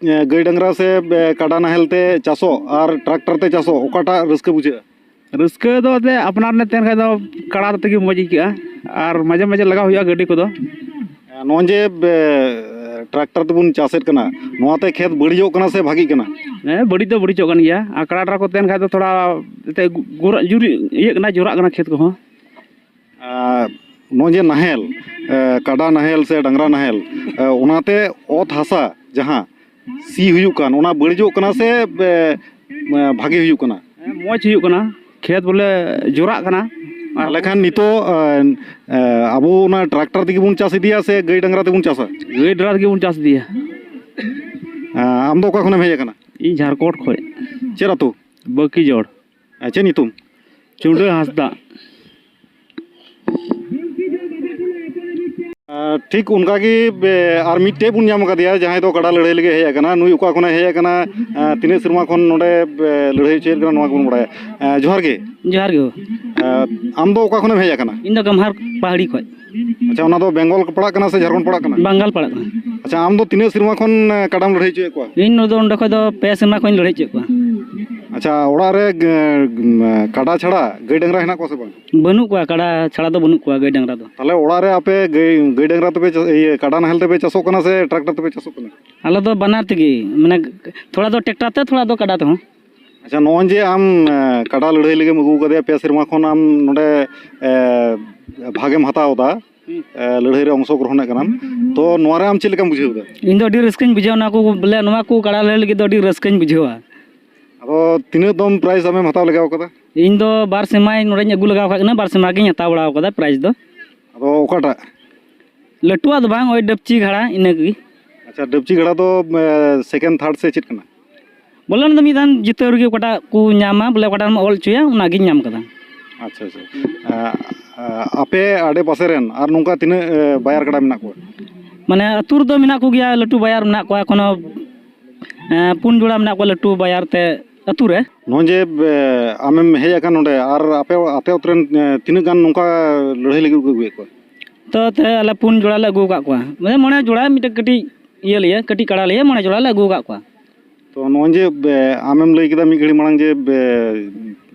ᱮ, ᱜᱟᱹᱭ ᱰᱟᱝᱨᱟ ᱥᱮ, ᱮ, ᱠᱟᱰᱟ ᱱᱟᱦᱮᱞ ᱛᱮ ᱪᱟᱥᱚᱜ ᱟᱨ ᱴᱨᱟᱠᱴᱟᱨ ᱛᱮ ᱪᱟᱥᱚᱜ, ᱚᱠᱟᱴᱟᱜ ᱨᱟᱹᱥᱠᱟᱹ ᱵᱩᱡᱷᱟᱹᱜᱼᱟ? ᱨᱟᱹᱥᱠᱟᱹ ᱫᱚ ᱮᱱᱛᱮᱫ ᱟᱯᱱᱟᱨ ᱨᱮ ᱛᱟᱦᱮᱱ ᱠᱷᱟᱡ ᱫᱚ ᱠᱟᱲᱟ ᱛᱮᱜᱮ ᱢᱚᱡᱽ ᱟᱹᱭᱠᱟᱹᱜᱼᱟ, ᱟᱨ ᱢᱟᱡᱷᱮ ᱢᱟᱡᱷᱮ ᱞᱟᱜᱟᱣ ᱦᱩᱭᱩᱜᱼᱟ ᱜᱟᱹᱰᱤ ᱠᱚᱫᱚ᱾ ᱱᱚᱜᱼᱚᱭ ᱡᱮ, ᱮ, ᱴᱨᱟᱠᱴᱟᱨ ᱛᱮᱵᱚᱱ ᱪᱟᱥᱮᱫ ᱠᱟᱱᱟ, ᱱᱚᱣᱟᱛᱮ ᱠᱷᱮᱛ ᱵᱟᱹᱲᱤᱡᱚᱜ ᱠᱟᱱᱟ ᱥᱮ ᱵᱷᱟᱜᱮᱜ ᱠᱟᱱᱟ? ᱦᱮᱸ, ᱵᱟᱹᱲᱤᱡ ᱫᱚ ᱵᱟᱹᱲᱤᱡᱚᱜ ᱠᱟᱱ ᱜᱮᱭᱟ, ᱟᱨ ᱠᱟᱲᱟ ᱰᱟᱝᱨᱟ ᱠᱚ ᱛᱟᱦᱮᱱ ᱠᱷᱟᱡ ᱫᱚ ᱛᱷᱚᱲᱟ ᱮᱱᱛᱮᱫ ᱜᱩᱨᱟᱜ ᱡᱩᱨ ᱤᱭᱟᱹᱜ ᱠᱟᱱᱟ, ᱡᱚᱨᱟᱜ ᱠᱟᱱᱟ ᱠᱷᱮᱛ ᱠᱚᱦᱚᱸ᱾ ᱟᱨ ᱱᱚᱜᱼᱚᱭ ᱡᱮ ᱱᱟᱦᱮᱞ, ᱮ, ᱠᱟᱰᱟ ᱱᱟᱦᱮᱞ ᱥᱮ ᱰᱟᱝᱨᱟ ᱱᱟᱦᱮᱞ, ᱮ, ᱚᱱᱟᱛᱮ ᱚᱛ ᱦᱟᱥᱟ ᱡᱟᱦᱟᱸ ᱥᱤ ᱦᱩᱭᱩᱜ ᱠᱟᱱ, ᱚᱱᱟ ᱵᱟᱹᱲᱤᱡᱚᱜ ᱠᱟᱱᱟ ᱥᱮ, ᱮ, ᱮ, ᱵᱷᱟᱜᱮ ᱦᱩᱭᱩᱜ ᱠᱟᱱᱟ? ᱦᱮᱸ, ᱢᱚᱡᱽ ᱦᱩᱭᱩᱜ ᱠᱟᱱᱟ, ᱠᱷᱮᱛ ᱵᱚᱞᱮ ᱡᱚᱨᱟᱜ ᱠᱟᱱᱟ᱾ ᱟᱨ ᱛᱟᱦᱚᱞᱮ ᱠᱷᱟᱱ ᱱᱤᱛᱚᱜ, ᱮ, ᱮ, ᱟᱵᱚ ᱚᱱᱟ ᱴᱨᱟᱠᱴᱟᱨ ᱛᱮᱜᱮ ᱵᱚᱱ ᱪᱟᱥ ᱤᱫᱤᱭᱟ ᱥᱮ ᱜᱟᱹᱭ ᱰᱟᱝᱨᱟ ᱛᱮᱵᱚᱱ ᱪᱟᱥᱟ? ᱜᱟᱹᱭ ᱰᱟᱝᱨᱟ ᱛᱮᱜᱮ ᱵᱚᱱ ᱪᱟᱥ ᱤᱫᱤᱭᱟ᱾ ᱮ, ᱟᱢ ᱫᱚ ᱚᱠᱟ ᱠᱷᱚᱱᱮᱢ ᱦᱮᱡ ᱟᱠᱟᱱᱟ? ᱤᱧ ᱡᱷᱟᱲᱠᱷᱚᱸᱰ ᱠᱷᱚᱡ᱾ ᱪᱮᱫ ᱟᱹᱛᱩ? ᱵᱟᱹᱠᱤᱡᱚᱲ᱾ ᱮ, ᱪᱮᱫ ᱧᱩᱛᱩᱢ? ᱪᱩᱰᱟᱹ ᱦᱟᱸᱥᱫᱟ᱾ ᱟᱨ ᱴᱷᱤᱠ ᱚᱱᱠᱟ ᱜᱮ, ᱵᱮ-, ᱟᱨ ᱢᱤᱫᱴᱮᱡ ᱵᱚᱱ ᱧᱟᱢ ᱟᱠᱟᱫᱮᱭᱟ, ᱡᱟᱦᱟᱸᱭ ᱫᱚ ᱠᱟᱰᱟ ᱞᱟᱹᱲᱦᱟᱹᱭ ᱞᱟᱹᱜᱤᱫ ᱦᱮᱡ ᱟᱠᱟᱱᱟ᱾ ᱱᱩᱭ ᱚᱠᱟ ᱠᱷᱚᱱᱮ ᱦᱮᱡ ᱟᱠᱟᱱᱟ, ᱟᱨ ᱛᱤᱱᱟᱹᱜ ᱥᱮᱨᱢᱟ ᱠᱷᱚᱱ ᱱᱚᱰᱮ, ᱵᱮ-, ᱞᱟᱹᱲᱦᱟᱹᱭ ᱦᱚᱪᱚᱭᱮᱫ ᱠᱟᱱᱟ, ᱱᱚᱣᱟ ᱠᱚᱵᱚᱱ ᱵᱟᱲᱟᱭᱟ᱾ ᱟᱨ ᱡᱚᱦᱟᱨ ᱜᱮ᱾ ᱡᱚᱦᱟᱨ ᱜᱮ᱾ ᱟᱨ ᱟᱢ ᱫᱚ ᱚᱠᱟ ᱠᱷᱚᱱᱮᱢ ᱦᱮᱡ ᱟᱠᱟᱱᱟ? ᱤᱧ ᱫᱚ ᱜᱟᱢᱦᱟᱨ ᱯᱟᱦᱟᱲᱤ ᱠᱷᱚᱡ᱾ ᱟᱪᱪᱷᱟ, ᱚᱱᱟ ᱫᱚ ᱵᱮᱝᱜᱚᱞ ᱯᱟᱲᱟᱜ ᱠᱟᱱᱟ ᱥᱮ ᱡᱷᱟᱲᱠᱷᱚᱸᱰ ᱯᱟᱲᱟᱜ ᱠᱟᱱᱟ? ᱵᱟᱝᱜᱟᱞ ᱯᱟᱲᱟᱜ ᱠᱟᱱᱟ᱾ ᱟᱪᱪᱷᱟ, ᱟᱢ ᱫᱚ ᱛᱤᱱᱟᱹᱜ ᱥᱮᱨᱢᱟ ᱠᱷᱚᱱ, ᱮ, ᱠᱟᱰᱟᱢ ᱞᱟᱹᱲᱦᱟᱹᱭ ᱦᱚᱪᱚᱭᱮᱫ ᱠᱚᱣᱟ? ᱤᱧ ᱱᱚᱰᱮ, ᱚᱸᱰᱮ ᱠᱷᱚᱡ ᱫᱚ ᱯᱮ ᱥᱮᱨᱢᱟ ᱠᱷᱚᱱᱤᱧ ᱞᱟᱹᱲᱦᱟᱹᱭ ᱦᱚᱪᱚᱭᱮᱫ ᱠᱚᱣᱟ᱾ ᱟᱪᱪᱷᱟ, ᱚᱲᱟᱜ ᱨᱮ, ᱮ, ᱠᱟᱰᱟ ᱪᱷᱟᱲᱟ ᱜᱟᱹᱭ ᱰᱟᱝᱨᱟ ᱦᱮᱱᱟᱜ ᱠᱚᱣᱟ ᱥᱮ ᱵᱟᱝ? ᱵᱟᱹᱱᱩᱜ ᱠᱚᱣᱟ, ᱠᱟᱰᱟ ᱪᱷᱟᱲᱟ ᱫᱚ ᱵᱟᱹᱱᱩᱜ ᱠᱚᱣᱟ ᱜᱟᱹᱭ ᱰᱟᱝᱨᱟ ᱫᱚ᱾ ᱛᱟᱦᱞᱮ ᱚᱲᱟᱜ ᱨᱮ ᱟᱯᱮ ᱜᱟᱹᱭ, ᱜᱟᱹᱭ ᱰᱟᱝᱨᱟ ᱛᱮᱯᱮ ᱪᱟᱥ-, ᱤᱭᱟᱹ, ᱠᱟᱰᱟ ᱱᱟᱦᱮᱞ ᱛᱮᱯᱮ ᱪᱟᱥᱚᱜ ᱠᱟᱱᱟ ᱥᱮ ᱴᱨᱟᱠᱴᱟᱨ ᱛᱮᱯᱮ ᱪᱟᱥᱚᱜ ᱠᱟᱱᱟ? ᱟᱞᱮ ᱫᱚ ᱵᱟᱱᱟᱨ ᱛᱮᱜᱮ, ᱢᱟᱱᱮ, ᱛᱷᱚᱲᱟ ᱫᱚ ᱴᱨᱟᱠᱴᱟᱨ ᱛᱮ, ᱛᱷᱚᱲᱟ ᱫᱚ ᱠᱟᱰᱟ ᱛᱮᱦᱚᱸ᱾ ᱟᱪᱪᱷᱟ, ᱱᱚᱜᱼᱚᱭ ᱡᱮ ᱟᱢ, ᱮ, ᱠᱟᱰᱟ ᱞᱟᱹᱲᱦᱟᱹᱭ ᱞᱟᱹᱜᱤᱫ ᱮᱢ ᱟᱹᱜᱩ ᱟᱠᱟᱫᱮᱭᱟ, ᱯᱮ ᱥᱮᱨᱢᱟ ᱠᱷᱚᱱ ᱟᱢ ᱱᱚᱰᱮ, ᱮ, ᱵᱷᱟᱜᱮᱢ ᱦᱟᱛᱟᱣ ᱮᱫᱟ, ᱦᱩᱸ᱾ ᱮ, ᱞᱟᱹᱲᱦᱟᱹᱭ ᱨᱮ ᱚᱝᱥᱚᱜᱨᱚᱦᱚᱱᱮᱫ ᱠᱟᱱᱟᱢ, ᱛᱚ ᱱᱚᱣᱟ ᱨᱮ ᱟᱢ ᱪᱮᱫ ᱞᱮᱠᱟᱢ ᱵᱩᱡᱷᱟᱹᱣ ᱮᱫᱟ? ᱤᱧ ᱫᱚ ᱟᱹᱰᱤ ᱨᱟᱹᱥᱠᱟᱹᱧ ᱵᱩᱡᱷᱟᱹᱣᱟ, ᱱᱚᱣᱟ ᱠᱚ ᱵᱚᱞᱮ, ᱱᱚᱣᱟ ᱠᱚ ᱠᱟᱰᱟ ᱞᱟᱹᱲᱦᱟᱹᱭ ᱞᱟᱹᱜᱤᱫ ᱫᱚ ᱟᱹᱰᱤ ᱨᱟᱹᱥᱠᱟᱹᱧ ᱵᱩᱡᱷᱟᱹᱣᱟ᱾ ᱟᱫᱚ ᱛᱤᱱᱟᱹᱜ ᱫᱚᱢ ᱯᱨᱟᱭᱤᱡᱽ ᱟᱢᱮᱢ ᱦᱟᱛᱟᱣ ᱞᱮᱜᱟᱣ ᱠᱟᱫᱟ? ᱤᱧ ᱫᱚ ᱵᱟᱨ ᱥᱮᱨᱢᱟᱧ ᱱᱚᱰᱮᱧ ᱟᱹᱜᱩ ᱞᱮᱜᱟᱣ ᱠᱟᱜ ᱠᱤᱱᱟ, ᱵᱟᱨ ᱥᱮᱨᱢᱟ ᱜᱤᱧ ᱦᱟᱛᱟᱣ ᱵᱟᱲᱟᱣ ᱠᱟᱫᱟ ᱯᱨᱟᱭᱤᱡᱽ ᱫᱚ᱾ ᱟᱫᱚ ᱚᱠᱟᱴᱟᱜ? ᱞᱟᱹᱴᱩᱣᱟᱜ ᱫᱚ ᱵᱟᱝ, ᱳᱭ ᱰᱟᱹᱯᱪᱤ ᱜᱷᱟᱲᱟ ᱤᱱᱟᱹ ᱠᱚᱜᱮ᱾ ᱟᱪᱪᱷᱟ, ᱰᱟᱹᱯᱪᱤ ᱜᱷᱟᱲᱟ ᱫᱚ ᱥᱮᱠᱮᱱᱰ, ᱛᱷᱟᱨᱰ ᱥᱮ ᱪᱮᱫ ᱠᱟᱱᱟ? ᱵᱚᱞᱮ ᱚᱱᱟ ᱫᱚ ᱢᱤᱫ ᱫᱷᱟᱣ ᱡᱤᱛᱟᱹᱣ ᱨᱮᱜᱮ ᱚᱠᱟᱴᱟᱜ ᱠᱚ ᱧᱟᱢᱟ, ᱵᱚᱞᱮ ᱚᱠᱟᱴᱟᱜ ᱨᱮᱢ ᱚᱞ ᱦᱚᱪᱚᱭᱟ, ᱚᱱᱟᱜᱤᱧ ᱧᱟᱢ ᱠᱟᱫᱟ᱾ ᱟᱪᱪᱷᱟ, ᱟᱪᱪᱷᱟ᱾ ᱟᱸ, ᱟᱸ, ᱟᱯᱮ ᱟᱰᱮ ᱯᱟᱥᱮ ᱨᱮᱱ ᱟᱨ ᱱᱚᱝᱠᱟ ᱛᱤᱱᱟᱹᱜ, ᱮ, ᱵᱟᱭᱟᱨ ᱠᱟᱰᱟ ᱢᱮᱱᱟᱜ ᱠᱚᱣᱟ? ᱢᱟᱱᱮ ᱟᱹᱛᱩ ᱨᱮᱫᱚ ᱢᱮᱱᱟᱜ ᱠᱚᱜᱮᱭᱟ, ᱞᱟᱹᱴᱩ ᱵᱟᱭᱟᱨ ᱢᱮᱱᱟᱜ ᱠᱚᱣᱟ, ᱮᱠᱷᱚᱱᱳ, ᱮᱸ, ᱯᱩᱱ ᱡᱚᱲᱟ ᱢᱮᱱᱟᱜ ᱠᱚᱣᱟ ᱞᱟᱹᱴᱩ ᱵᱟᱭᱟᱨ ᱛᱮ ᱟᱹᱛᱩ ᱨᱮ᱾ ᱱᱚᱜᱼᱚᱭ ᱡᱮ, ᱮ, ᱟᱢᱮᱢ ᱦᱮᱡ ᱟᱠᱟᱱ ᱱᱚᱰᱮ, ᱟᱨ ᱟᱯᱮ, ᱟᱯᱮ ᱟᱹᱛᱩ ᱨᱮᱱ, ᱮ, ᱛᱤᱱᱟᱹᱜ ᱜᱟᱱ ᱱᱚᱝᱠᱟ ᱞᱟᱹᱲᱦᱟᱹᱭ ᱞᱟᱹᱜᱤᱫ ᱠᱚ ᱟᱹᱜᱩᱭᱮᱫ ᱠᱚᱣᱟ? ᱛᱚ, ᱛᱮ ᱟᱞᱮ ᱯᱩᱱ ᱡᱚᱲᱟ ᱞᱮ ᱟᱹᱜᱩ ᱟᱠᱟᱫ ᱠᱚᱣᱟ, ᱢᱟᱱᱮ ᱢᱚᱬᱮ ᱡᱚᱲᱟ ᱢᱤᱫᱴᱮᱱ ᱠᱟᱹᱴᱤᱡ ᱤᱭᱟᱹ ᱞᱤᱭᱟᱹ, ᱠᱟᱹᱴᱤᱡ ᱠᱟᱲᱟ ᱞᱤᱭᱟᱹ ᱢᱚᱬᱮ ᱡᱚᱲᱟ ᱞᱮ ᱟᱹᱜᱩ ᱟᱠᱟᱫ ᱠᱚᱣᱟ᱾ ᱛᱚ, ᱱᱚᱜᱼᱚᱭ ᱡᱮ, ᱮ, ᱟᱢᱮᱢ ᱞᱟᱹᱭ ᱠᱮᱫᱟ ᱢᱤᱫ ᱜᱷᱟᱹᱲᱤ ᱢᱟᱲᱟᱝ ᱡᱮ, ᱮ,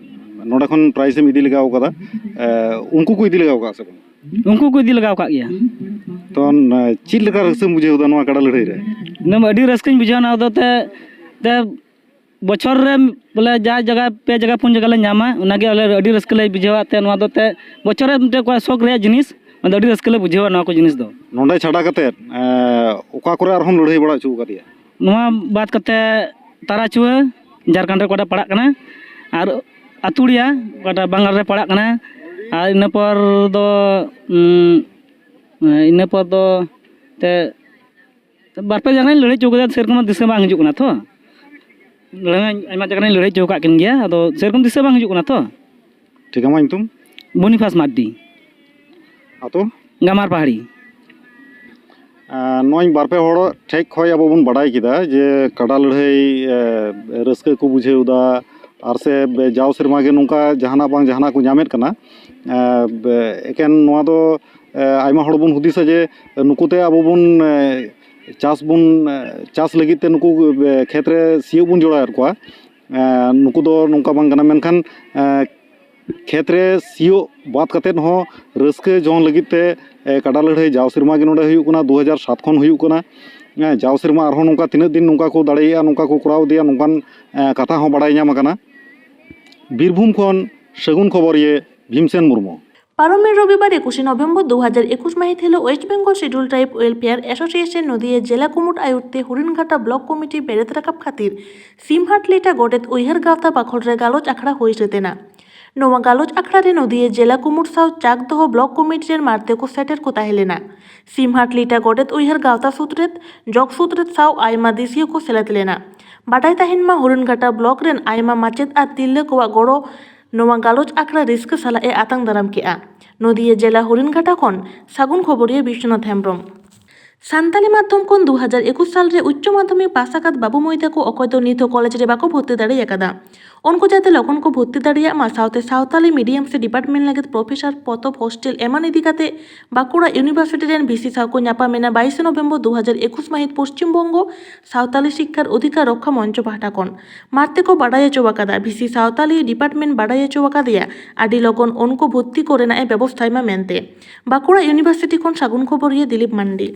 ᱱᱚᱰᱮ ᱠᱷᱚᱱ ᱯᱨᱟᱭᱤᱡᱽ ᱮᱢ ᱤᱫᱤ ᱞᱮᱜᱟᱣ ᱠᱟᱫᱟ, ᱮ, ᱩᱱᱠᱩ ᱠᱚ ᱤᱫᱤ ᱞᱮᱜᱟᱣ ᱠᱟᱜᱼᱟ ᱥᱮ ᱵᱟᱝ? ᱩᱱᱠᱩ ᱠᱚ ᱤᱫᱤ ᱞᱮᱜᱟᱣ ᱠᱟᱜ ᱜᱮᱭᱟ᱾ ᱛᱚ, ᱮ, ᱪᱮᱫ ᱞᱮᱠᱟ ᱨᱟᱹᱥᱠᱟᱹᱢ ᱵᱩᱡᱷᱟᱹᱣ ᱮᱫᱟ ᱱᱚᱣᱟ ᱠᱟᱰᱟ ᱞᱟᱹᱲᱦᱟᱹᱭ ᱨᱮ? ᱮᱠᱫᱚᱢ ᱟᱹᱰᱤ ᱨᱟᱹᱥᱠᱟᱹᱧ ᱵᱩᱡᱷᱟᱹᱣᱟ ᱱᱚᱣᱟ ᱫᱚ᱾ ᱛᱮ, ᱛᱮ ᱵᱚᱪᱷᱚᱨ ᱨᱮ ᱵᱚᱞᱮ ᱡᱟ ᱡᱟᱭᱜᱟ, ᱯᱮ ᱡᱟᱭᱜᱟ, ᱯᱩᱱ ᱡᱟᱭᱜᱟ ᱞᱮ ᱧᱟᱢᱟ, ᱚᱱᱟᱜᱮ ᱟᱞᱮ ᱟᱹᱰᱤ ᱨᱟᱹᱥᱠᱟᱹ ᱞᱮ ᱵᱩᱡᱷᱟᱹᱣᱟ᱾ ᱛᱮ ᱱᱚᱣᱟ ᱫᱚ ᱛᱮ ᱵᱚᱪᱷᱚᱨ ᱨᱮ ᱢᱤᱫᱴᱮᱱ ᱠᱚ ᱥᱚᱠ ᱨᱮᱭᱟᱜ ᱡᱤᱱᱤᱥ, ᱚᱱᱟ ᱫᱚ ᱟᱹᱰᱤ ᱨᱟᱹᱥᱠᱟᱹ ᱞᱮ ᱵᱩᱡᱷᱟᱹᱣᱟ ᱱᱚᱣᱟ ᱠᱚ ᱡᱤᱱᱤᱥ ᱫᱚ᱾ ᱱᱚᱰᱮ ᱪᱷᱟᱰᱟ ᱠᱟᱛᱮᱫ, ᱮ, ᱚᱠᱟ ᱠᱚᱨᱮ ᱟᱨᱦᱚᱸᱢ ᱞᱟᱹᱲᱦᱟᱹᱭ ᱵᱟᱲᱟ ᱦᱚᱪᱚ ᱟᱠᱟᱫᱮᱭᱟ? ᱱᱚᱣᱟ ᱵᱟᱫ ᱠᱟᱛᱮ ᱛᱟᱨᱟᱪᱩᱣᱟᱹ, ᱡᱷᱟᱲᱠᱷᱚᱸᱰ ᱨᱮ ᱚᱠᱟᱴᱟᱜ ᱯᱟᱲᱟᱜ ᱠᱟᱱᱟ, ᱟᱨ ᱟᱛᱩᱲᱤᱭᱟ, ᱚᱠᱟᱴᱟᱜ ᱵᱟᱝᱜᱟᱞ ᱨᱮ ᱯᱟᱲᱟᱜ ᱠᱟᱱᱟ, ᱟᱨ ᱤᱱᱟᱹ ᱯᱚᱨ ᱫᱚ, ᱩᱸ, ᱤᱱᱟᱹ ᱯᱚᱨ ᱫᱚ ᱛᱮ ᱵᱟᱨ ᱯᱮ ᱡᱟᱭᱜᱟ ᱨᱮᱧ ᱞᱟᱹᱲᱦᱟᱹᱭ ᱦᱚᱪᱚ ᱠᱟᱫᱟ, ᱥᱮᱨᱚᱠᱚᱢ ᱫᱤᱥᱟᱹ ᱵᱟᱝ ᱦᱤᱡᱩᱜ ᱠᱟᱱᱟ ᱛᱚ᱾ ᱞᱟᱹᱲᱦᱟᱹᱭ, ᱟᱭᱢᱟ ᱡᱟᱭᱜᱟ ᱨᱮᱧ ᱞᱟᱹᱲᱦᱟᱹᱭ ᱦᱚᱪᱚ ᱟᱠᱟᱫ ᱠᱤᱱ ᱜᱮᱭᱟ, ᱟᱫᱚ ᱥᱮᱨᱚᱠᱚᱢ ᱫᱤᱥᱟᱹ ᱵᱟᱝ ᱦᱤᱡᱩᱜ ᱠᱟᱱᱟ ᱛᱚ᱾ ᱴᱷᱤᱠ, ᱟᱢᱟᱜ ᱧᱩᱛᱩᱢ? ᱵᱚᱱᱤᱯᱷᱟᱥ ᱢᱟᱨᱰᱤ᱾ ᱟᱛᱳ? ᱜᱟᱢᱟᱨ ᱯᱟᱦᱟᱲᱤ᱾ ᱟᱨ ᱱᱚᱜᱼᱚᱭ ᱵᱟᱨ ᱯᱮ ᱦᱚᱲ ᱴᱷᱮᱡ ᱠᱷᱚᱡ ᱟᱵᱚ ᱵᱚᱱ ᱵᱟᱰᱟᱭ ᱠᱮᱫᱟ ᱡᱮ ᱠᱟᱰᱟ ᱞᱟᱹᱲᱦᱟᱹᱭ, ᱮ, ᱨᱟᱹᱥᱠᱟᱹ ᱠᱚ ᱵᱩᱡᱷᱟᱹᱣ ᱮᱫᱟ, ᱟᱨ ᱥᱮ ᱡᱟᱣ ᱥᱮᱨᱢᱟ ᱜᱮ ᱱᱚᱝᱠᱟ ᱡᱟᱦᱟᱱᱟᱜ ᱵᱟᱝ ᱡᱟᱦᱟᱱᱟᱜ ᱠᱚ ᱧᱟᱢᱮᱫ ᱠᱟᱱᱟ᱾ ᱮ, ᱮᱠᱮᱱ ᱱᱚᱣᱟ ᱫᱚ, ᱮ, ᱟᱭᱢᱟ ᱦᱚᱲ ᱵᱚᱱ ᱦᱩᱫᱤᱥᱟ ᱡᱮ ᱱᱩᱠᱩ ᱛᱮ ᱟᱵᱚ ᱵᱚᱱ, ᱮ, ᱪᱟᱥ ᱵᱚᱱ, ᱮ, ᱪᱟᱥ ᱞᱟᱹᱜᱤᱫ ᱛᱮ ᱱᱩᱠᱩ, ᱮ, ᱠᱷᱮᱛ ᱨᱮ ᱥᱤᱭᱳᱜ ᱵᱚᱱ ᱡᱚᱲᱟᱣᱮᱫ ᱠᱚᱣᱟ᱾ ᱮ, ᱱᱩᱠᱩ ᱫᱚ ᱱᱚᱝᱠᱟ ᱵᱟᱝ ᱠᱟᱱᱟ, ᱢᱮᱱᱠᱷᱟᱱ, ᱮ, ᱠᱷᱮᱛ ᱨᱮ ᱥᱤᱭᱳᱜ ᱵᱟᱫ ᱠᱟᱛᱮᱫ ᱦᱚᱸ ᱨᱟᱹᱥᱠᱟᱹ ᱡᱚᱝ ᱞᱟᱹᱜᱤᱫ ᱛᱮ, ᱮ, ᱠᱟᱰᱟ ᱞᱟᱹᱲᱦᱟᱹᱭ ᱡᱟᱣ ᱥᱮᱨᱢᱟ ᱜᱮ ᱱᱚᱰᱮ ᱦᱩᱭᱩᱜ ᱠᱟᱱᱟ, ᱫᱩ ᱦᱟᱡᱟᱨ ᱥᱟᱛ ᱠᱷᱚᱱ ᱦᱩᱭᱩᱜ ᱠᱟᱱᱟ᱾ ᱮ, ᱡᱟᱣ ᱥᱮᱨᱢᱟ ᱟᱨᱦᱚᱸ ᱱᱚᱝᱠᱟ ᱛᱤᱱᱟᱹᱜ ᱫᱤᱱ ᱱᱚᱝᱠᱟ ᱠᱚ ᱫᱟᱲᱮᱭᱟᱜᱼᱟ, ᱱᱚᱝᱠᱟ ᱠᱚ ᱠᱚᱨᱟᱣ ᱤᱫᱤᱭᱟ, ᱱᱚᱝᱠᱟᱱ, ᱮ, ᱠᱟᱛᱷᱟ ᱦᱚᱸ ᱵᱟᱲᱟᱭ ᱧᱟᱢ ᱟᱠᱟᱱᱟ᱾ ᱵᱤᱨᱵᱷᱩᱢ ᱠᱷᱚᱱ ᱥᱟᱹᱜᱩᱱ ᱠᱷᱚᱵᱚᱨᱤᱭᱟᱹ ᱵᱷᱤᱢᱥᱮᱱ ᱢᱩᱨᱢᱩ᱾ ᱯᱟᱨᱚᱢᱮᱱ ᱨᱚᱵᱤᱵᱟᱨ ᱮᱠᱩᱥᱮ ᱱᱚᱵᱷᱮᱢᱵᱚᱨ ᱫᱩ ᱦᱟᱡᱟᱨ ᱮᱠᱩᱥ ᱢᱟᱹᱦᱤᱛ ᱦᱤᱞᱳᱜ West Bengal scheduled tribe welfare association Nadia ᱡᱮᱞᱟ ᱠᱩᱢᱩᱴ ᱟᱭᱩᱨ ᱛᱮ ᱦᱚᱨᱤᱱᱜᱷᱟᱴᱟ ᱵᱞᱚᱠ ᱠᱚᱢᱤᱴᱤ ᱵᱮᱨᱮᱫ ᱨᱟᱠᱟᱵ ᱠᱷᱟᱹᱛᱤᱨ ᱥᱤᱢᱦᱟᱴ ᱞᱤᱴᱟ ᱜᱚᱰᱮᱛ ᱩᱭᱦᱟᱹᱨ ᱜᱟᱶᱛᱟ ᱵᱟᱠᱷᱳᱞ ᱨᱮ ᱜᱟᱞᱚᱪ ᱟᱠᱷᱲᱟ ᱦᱩᱭ ᱥᱟᱹᱛ ᱮᱱᱟ᱾ ᱱᱚᱣᱟ ᱜᱟᱞᱚᱪ ᱟᱠᱷᱲᱟ ᱨᱮ ᱱᱚᱫᱤᱭᱟ ᱡᱮᱞᱟ ᱠᱩᱢᱩᱴ ᱥᱟᱶ ᱪᱟᱠ ᱫᱚᱦᱚ ᱵᱞᱚᱠ ᱠᱚᱢᱤᱴᱤ ᱨᱮᱱ ᱢᱟᱨᱛᱮ ᱠᱚ ᱥᱮᱴᱮᱨ ᱠᱚ ᱛᱟᱦᱮᱸ ᱞᱮᱱᱟ᱾ ᱥᱤᱢᱦᱟᱴ ᱞᱤᱴᱟ ᱜᱚᱰᱮᱛ ᱩᱭᱦᱟᱹᱨ ᱜᱟᱶᱛᱟ ᱥᱩᱛᱨᱮᱛ, ᱡᱚᱜᱽ ᱥᱩᱛᱨᱮᱛ ᱥᱟᱶ ᱟᱭᱢᱟ ᱫᱤᱥᱤᱭᱟᱹ ᱠᱚ ᱥᱮᱞᱮᱫ ᱞᱮᱱᱟ᱾ ᱵᱟᱰᱟᱭ ᱛᱟᱦᱮᱱ ᱢᱟ, ᱦᱚᱨᱤᱱᱜᱷᱟᱴᱟ ᱵᱞᱚᱠ ᱨᱮᱱ ᱟᱭᱢᱟ ᱢᱟᱪᱮᱫ ᱟᱨ ᱛᱤᱨᱞᱟᱹ ᱠᱚᱣᱟᱜ ᱜᱚᱲᱚ ᱱᱚᱣᱟ ᱜᱟᱞᱚᱪ ᱟᱠᱷᱲᱟ ᱨᱟᱹᱥᱠᱟᱹ ᱥᱟᱞᱟᱜ ᱮ ᱟᱛᱟᱝ ᱫᱟᱨᱟᱢ ᱠᱮᱫᱼᱟ᱾ ᱱᱚᱫᱤᱭᱟ ᱡᱮᱞᱟ ᱦᱚᱨᱤᱱᱜᱷᱟᱴᱟ ᱠᱷᱚᱱ ᱥᱟᱹᱜᱩᱱ ᱠᱷᱚᱵᱚᱨᱤᱭᱟᱹ ᱵᱤᱥᱣᱚᱱᱟᱛᱷ ᱦᱮᱢᱵᱨᱚᱢ᱾ ᱥᱟᱱᱛᱟᱞᱤ ᱢᱟᱫᱽᱫᱷᱚᱢ ᱠᱷᱚᱱ ᱫᱩ ᱦᱟᱡᱟᱨ ᱮᱠᱩᱥ ᱥᱟᱞ ᱨᱮ ᱩᱪᱪᱚ ᱢᱟᱫᱽᱫᱷᱚᱢᱤᱠ ᱯᱟᱥ ᱟᱠᱟᱫ ᱵᱟᱹᱵᱩ ᱢᱟᱹᱭ ᱛᱟᱠᱚ ᱚᱠᱚᱭ ᱫᱚ ᱱᱤᱛ ᱦᱚᱸ ᱠᱚᱞᱮᱡᱽ ᱨᱮ ᱵᱟᱠᱚ ᱵᱷᱚᱨᱛᱤ ᱫᱟᱲᱮ ᱟᱠᱟᱫᱟ, ᱩᱱᱠᱩ ᱡᱟᱛᱮ ᱞᱚᱜᱚᱱ ᱠᱚ ᱵᱷᱚᱨᱛᱤ ᱫᱟᱲᱮᱭᱟᱜ ᱢᱟ, ᱥᱟᱶᱛᱮ ᱥᱟᱶᱛᱟᱞᱤ ᱢᱤᱰᱤᱭᱟᱢ ᱥᱮ ᱰᱤᱯᱟᱨᱴᱢᱮᱱᱴ ᱞᱟᱹᱜᱤᱫ ᱯᱨᱚᱯᱷᱮᱥᱚᱨ, ᱯᱚᱛᱚᱵ, ᱦᱳᱥᱴᱮᱞ ᱮᱢᱟᱱ ᱤᱫᱤ ᱠᱟᱛᱮ ᱵᱟᱸᱠᱩᱲᱟ ᱤᱭᱩᱱᱤᱵᱷᱟᱨᱥᱤᱴᱤ ᱨᱮᱱ ᱵᱷᱤᱥᱤ ᱥᱟᱶ ᱠᱚ ᱧᱟᱯᱟᱢ ᱮᱱᱟ ᱵᱟᱭᱤᱥᱮ ᱱᱚᱵᱷᱮᱢᱵᱚᱨ ᱫᱩ ᱦᱟᱡᱟᱨ ᱮᱠᱩᱥ ᱢᱟᱹᱦᱤᱛ ᱯᱚᱥᱪᱤᱢ ᱵᱚᱝᱜᱚ ᱥᱟᱶᱛᱟᱞᱤ ᱥᱤᱠᱠᱷᱟᱨ ᱚᱫᱷᱤᱠᱟᱨ ᱨᱚᱠᱠᱷᱟ ᱢᱚᱧᱪᱚ ᱯᱟᱦᱴᱟ ᱠᱷᱚᱱ᱾ ᱢᱟᱨᱛᱮ ᱠᱚ ᱵᱟᱰᱟᱭ ᱦᱚᱪᱚ ᱟᱠᱟᱫᱟ, ᱵᱷᱤᱥᱤ ᱥᱟᱶᱛᱟᱞᱤ ᱰᱤᱯᱟᱨᱴᱢᱮᱱᱴ ᱵᱟᱰᱟᱭ ᱦᱚᱪᱚ ᱟᱠᱟᱫᱮᱭᱟ ᱟᱹᱰᱤ ᱞᱚᱜᱚᱱ ᱩᱱᱠᱩ ᱵᱷᱚᱨᱛᱤ ᱠᱚᱨᱮᱱᱟᱜ ᱮ ᱵᱮᱵᱚᱥᱛᱷᱟᱭ ᱢᱟ ᱢᱮᱱᱛᱮ᱾ ᱵᱟᱸᱠᱩᱲᱟ ᱤᱭᱩᱱᱤᱵᱷᱟᱨᱥᱤᱴᱤ ᱠᱷᱚᱱ ᱥᱟᱹᱜᱩᱱ ᱠᱷᱚᱵᱚᱨᱤᱭᱟᱹ ᱫᱤᱞᱤᱯ ᱢᱟᱱᱰᱤ᱾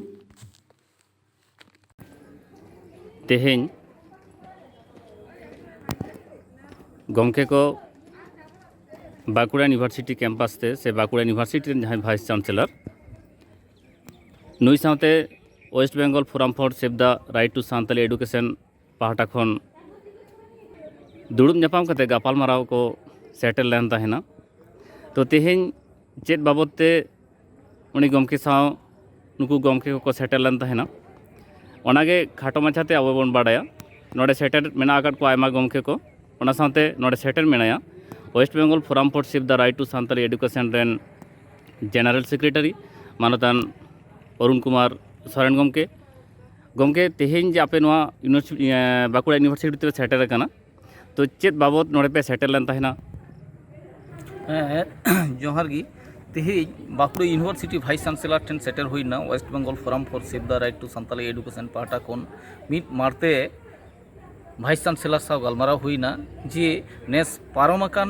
ᱛᱮᱦᱮᱧ ᱜᱚᱢᱠᱮ ᱠᱚ ᱵᱟᱸᱠᱩᱲᱟ ᱤᱭᱩᱱᱤᱵᱷᱟᱨᱥᱤᱴᱤ ᱠᱮᱢᱯᱟᱥ ᱛᱮ ᱥᱮ ᱵᱟᱸᱠᱩᱲᱟ ᱤᱭᱩᱱᱤᱵᱷᱟᱨᱥᱤᱴᱤ ᱨᱮᱱ ᱡᱟᱦᱟᱸᱭ ᱵᱷᱟᱭᱤᱥ ᱪᱟᱱᱥᱮᱞᱚᱨ, ᱱᱩᱭ ᱥᱟᱶᱛᱮ West Bengal Forum for Save the Right to Santali Education ᱯᱟᱦᱴᱟ ᱠᱷᱚᱱ ᱫᱩᱲᱩᱵ ᱧᱟᱯᱟᱢ ᱠᱟᱛᱮ ᱜᱟᱯᱟᱞᱢᱟᱨᱟᱣ ᱠᱚ ᱥᱮᱴᱮᱨ ᱞᱮᱱ ᱛᱟᱦᱮᱱᱟ᱾ ᱛᱚ, ᱛᱮᱦᱮᱧ ᱪᱮᱫ ᱵᱟᱵᱚᱫ ᱛᱮ ᱩᱱᱤ ᱜᱚᱢᱠᱮ ᱥᱟᱶ ᱱᱩᱠᱩ ᱜᱚᱢᱠᱮ ᱠᱚᱠᱚ ᱥᱮᱴᱮᱨ ᱞᱮᱱ ᱛᱟᱦᱮᱱᱟ, ᱚᱱᱟᱜᱮ ᱠᱷᱟᱴᱚ ᱢᱟᱪᱷᱟᱛᱮ ᱟᱵᱚ ᱵᱚᱱ ᱵᱟᱰᱟᱭᱟ᱾ ᱱᱚᱰᱮ ᱥᱮᱴᱮᱨ ᱢᱮᱱᱟᱜ ᱟᱠᱟᱫ ᱠᱚᱣᱟ ᱟᱭᱢᱟ ᱜᱚᱢᱠᱮ ᱠᱚ, ᱚᱱᱟ ᱥᱟᱶᱛᱮ ᱱᱚᱰᱮ ᱥᱮᱴᱮᱨ ᱢᱮᱱᱟᱭᱟ West Bengal Forum for Save the Right to Santali Education ᱨᱮᱱ ᱡᱮᱱᱟᱨᱮᱞ ᱥᱮᱠᱨᱮᱴᱟᱨᱤ ᱢᱟᱱᱚᱛᱟᱱ ᱚᱨᱩᱱ ᱠᱩᱢᱟᱨ ᱥᱚᱨᱮᱱ ᱜᱚᱢᱠᱮ᱾ ᱜᱚᱢᱠᱮ, ᱛᱮᱦᱮᱧ ᱡᱮ ᱟᱯᱮ ᱱᱚᱣᱟ ᱤᱭᱩᱱᱤᱵᱷᱟᱨᱥᱤᱴᱤ, ᱮ, ᱵᱟᱸᱠᱩᱲᱟ ᱤᱭᱩᱱᱤᱵᱷᱟᱨᱥᱤᱴᱤ ᱨᱮ ᱥᱮᱴᱮᱨ ᱟᱠᱟᱱᱟ, ᱛᱚ ᱪᱮᱫ ᱵᱟᱵᱚᱫ ᱱᱚᱰᱮ ᱯᱮ ᱥᱮᱴᱮᱨ ᱞᱮᱱ ᱛᱟᱦᱮᱱᱟ? ᱦᱮᱸ, ᱡᱚᱦᱟᱨ ᱜᱮ᱾ ᱛᱮᱦᱮᱧ ᱵᱟᱸᱠᱩᱲᱟ ᱤᱭᱩᱱᱤᱵᱷᱟᱨᱥᱤᱴᱤ ᱵᱷᱟᱭᱤᱥ ᱪᱟᱱᱥᱮᱞᱚᱨ ᱴᱷᱮᱱ ᱥᱮᱴᱮᱨ ᱦᱩᱭᱱᱟ West Bengal Forum for Save the Right to Santali Education ᱯᱟᱦᱴᱟ ᱠᱷᱚᱱ᱾ ᱢᱤᱫ ᱢᱟᱲᱛᱮ ᱵᱷᱟᱭᱤᱥ ᱪᱟᱱᱥᱮᱞᱚᱨ ᱥᱟᱶ ᱜᱟᱞᱢᱟᱨᱟᱣ ᱦᱩᱭᱱᱟ ᱡᱮ ᱱᱮᱥ ᱯᱟᱨᱚᱢ ᱟᱠᱟᱱ,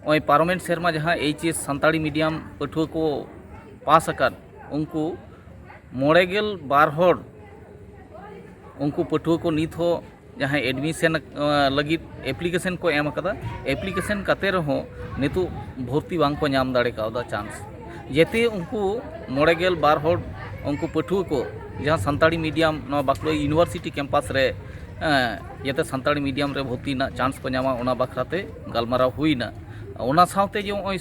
ᱱᱚᱜᱼᱚᱭ ᱯᱟᱨᱚᱢᱮᱱ ᱥᱮᱨᱢᱟ ᱡᱟᱦᱟᱸ ᱮᱭᱤᱪ ᱮᱥ ᱥᱟᱱᱛᱟᱲᱤ ᱢᱤᱰᱤᱭᱟᱢ ᱯᱟᱹᱴᱷᱩᱣᱟᱹ ᱠᱚ ᱯᱟᱥ ᱟᱠᱟᱫ, ᱩᱱᱠᱩ ᱢᱚᱬᱮ ᱜᱮᱞ ᱵᱟᱨ ᱦᱚᱲ ᱩᱱᱠᱩ ᱯᱟᱹᱴᱷᱩᱣᱟᱹ ᱠᱚ ᱱᱤᱛ ᱦᱚᱸ ᱡᱟᱦᱟᱸᱭ ᱮᱰᱢᱤᱥᱚᱱ ᱞᱟᱹᱜᱤᱫ ᱮᱯᱞᱤᱠᱮᱥᱚᱱ ᱠᱚ ᱮᱢ ᱟᱠᱟᱫᱟ, ᱮᱯᱞᱤᱠᱮᱥᱚᱱ ᱠᱟᱛᱮ ᱨᱮᱦᱚᱸ ᱱᱤᱛᱚᱜ ᱵᱷᱚᱨᱛᱤ ᱵᱟᱝ ᱠᱚ ᱧᱟᱢ ᱫᱟᱲᱮ ᱠᱟᱣᱫᱟ ᱪᱟᱱᱥ᱾ ᱡᱮᱛᱮ ᱩᱱᱠᱩ ᱢᱚᱬᱮ ᱜᱮᱞ ᱵᱟᱨ ᱦᱚᱲ ᱩᱱᱠᱩ ᱯᱟᱹᱴᱷᱩᱣᱟᱹ ᱠᱚ ᱡᱟᱦᱟᱸ ᱥᱟᱱᱛᱟᱲᱤ ᱢᱤᱰᱤᱭᱟᱢ ᱱᱚᱣᱟ ᱵᱟᱸᱠᱩᱲᱟ ᱤᱭᱩᱱᱤᱵᱷᱟᱨᱥᱤᱴᱤ ᱠᱮᱢᱯᱟᱥ ᱨᱮ ᱡᱟᱛᱮ ᱥᱟᱱᱛᱟᱲᱤ ᱢᱤᱰᱤᱭᱟᱢ ᱨᱮ ᱵᱷᱚᱨᱛᱤ ᱨᱮᱱᱟᱜ ᱪᱟᱱᱥ ᱠᱚ ᱧᱟᱢᱟ, ᱚᱱᱟ ᱵᱟᱠᱷᱨᱟ ᱛᱮ ᱜᱟᱞᱢᱟᱨᱟᱣ ᱦᱩᱭᱱᱟ᱾ ᱚᱱᱟ ᱥᱟᱶᱛᱮ ᱡᱮ ᱱᱚᱜᱼᱚᱭ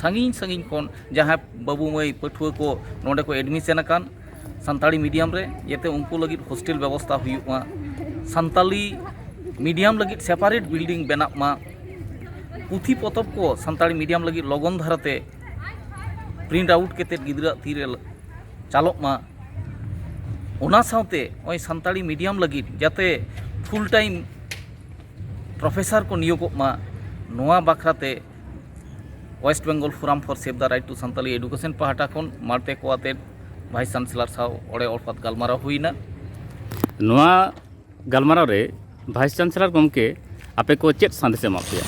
ᱥᱟᱺᱜᱤᱧ ᱥᱟᱺᱜᱤᱧ ᱠᱷᱚᱱ ᱡᱟᱦᱟᱸᱭ ᱵᱟᱹᱵᱩ ᱢᱟᱹᱭ ᱯᱟᱹᱴᱷᱩᱣᱟᱹ ᱠᱚ ᱱᱚᱰᱮ ᱠᱚ ᱮᱰᱢᱤᱥᱚᱱ ᱟᱠᱟᱱ ᱥᱟᱱᱛᱟᱲᱤ ᱢᱤᱰᱤᱭᱟᱢ ᱨᱮ, ᱡᱟᱛᱮ ᱩᱱᱠᱩ ᱞᱟᱹᱜᱤᱫ ᱦᱳᱥᱴᱮᱞ ᱵᱮᱵᱚᱥᱛᱷᱟ ᱦᱩᱭᱩᱜ ᱢᱟ, ᱥᱟᱱᱛᱟᱲᱤ ᱢᱤᱰᱤᱭᱟᱢ ᱞᱟᱹᱜᱤᱫ ᱥᱮᱯᱟᱨᱮᱴ ᱵᱤᱞᱰᱤᱝ ᱵᱮᱱᱟᱜ ᱢᱟ, ᱯᱩᱛᱷᱤ ᱯᱚᱛᱚᱵ ᱠᱚ ᱥᱟᱱᱛᱟᱲᱤ ᱢᱤᱰᱤᱭᱟᱢ ᱞᱟᱹᱜᱤᱫ ᱞᱚᱜᱚᱱ ᱫᱷᱟᱨᱟᱛᱮ ᱯᱨᱤᱱᱴ ᱟᱣᱩᱴ ᱠᱟᱛᱮᱫ ᱜᱤᱫᱽᱨᱟᱹᱣᱟᱜ ᱛᱤᱨᱮ ᱪᱟᱞᱚᱜ ᱢᱟ᱾ ᱚᱱᱟ ᱥᱟᱶᱛᱮ ᱱᱚᱜᱼᱚᱭ ᱥᱟᱱᱛᱟᱲᱤ ᱢᱤᱰᱤᱭᱟᱢ ᱞᱟᱹᱜᱤᱫ ᱡᱟᱛᱮ ᱯᱷᱩᱞ ᱴᱟᱭᱤᱢ ᱯᱨᱚᱯᱷᱮᱥᱟᱨ ᱠᱚ ᱱᱤᱭᱳᱜᱚᱜ ᱢᱟ, ᱱᱚᱣᱟ ᱵᱟᱠᱷᱨᱟᱛᱮ West Bengal forum for save the right to Santali education ᱯᱟᱦᱴᱟ ᱠᱷᱚᱱ ᱢᱟᱲᱛᱮ ᱠᱚ ᱟᱛᱮᱫ ᱵᱷᱟᱭᱤᱥ ᱪᱟᱱᱥᱮᱞᱟᱨ ᱥᱟᱶ ᱚᱲᱮ ᱚᱲᱯᱟᱛ ᱜᱟᱞᱢᱟᱨᱟᱣ ᱦᱩᱭᱱᱟ᱾ ᱱᱚᱣᱟ ᱜᱟᱞᱢᱟᱨᱟᱣ ᱨᱮ ᱵᱷᱟᱭᱤᱥ ᱪᱟᱱᱥᱮᱞᱟᱨ ᱜᱚᱢᱠᱮ ᱟᱯᱮ ᱠᱚ ᱪᱮᱫ ᱥᱟᱸᱫᱮᱥ ᱮ ᱮᱢᱟᱜ ᱯᱮᱭᱟ?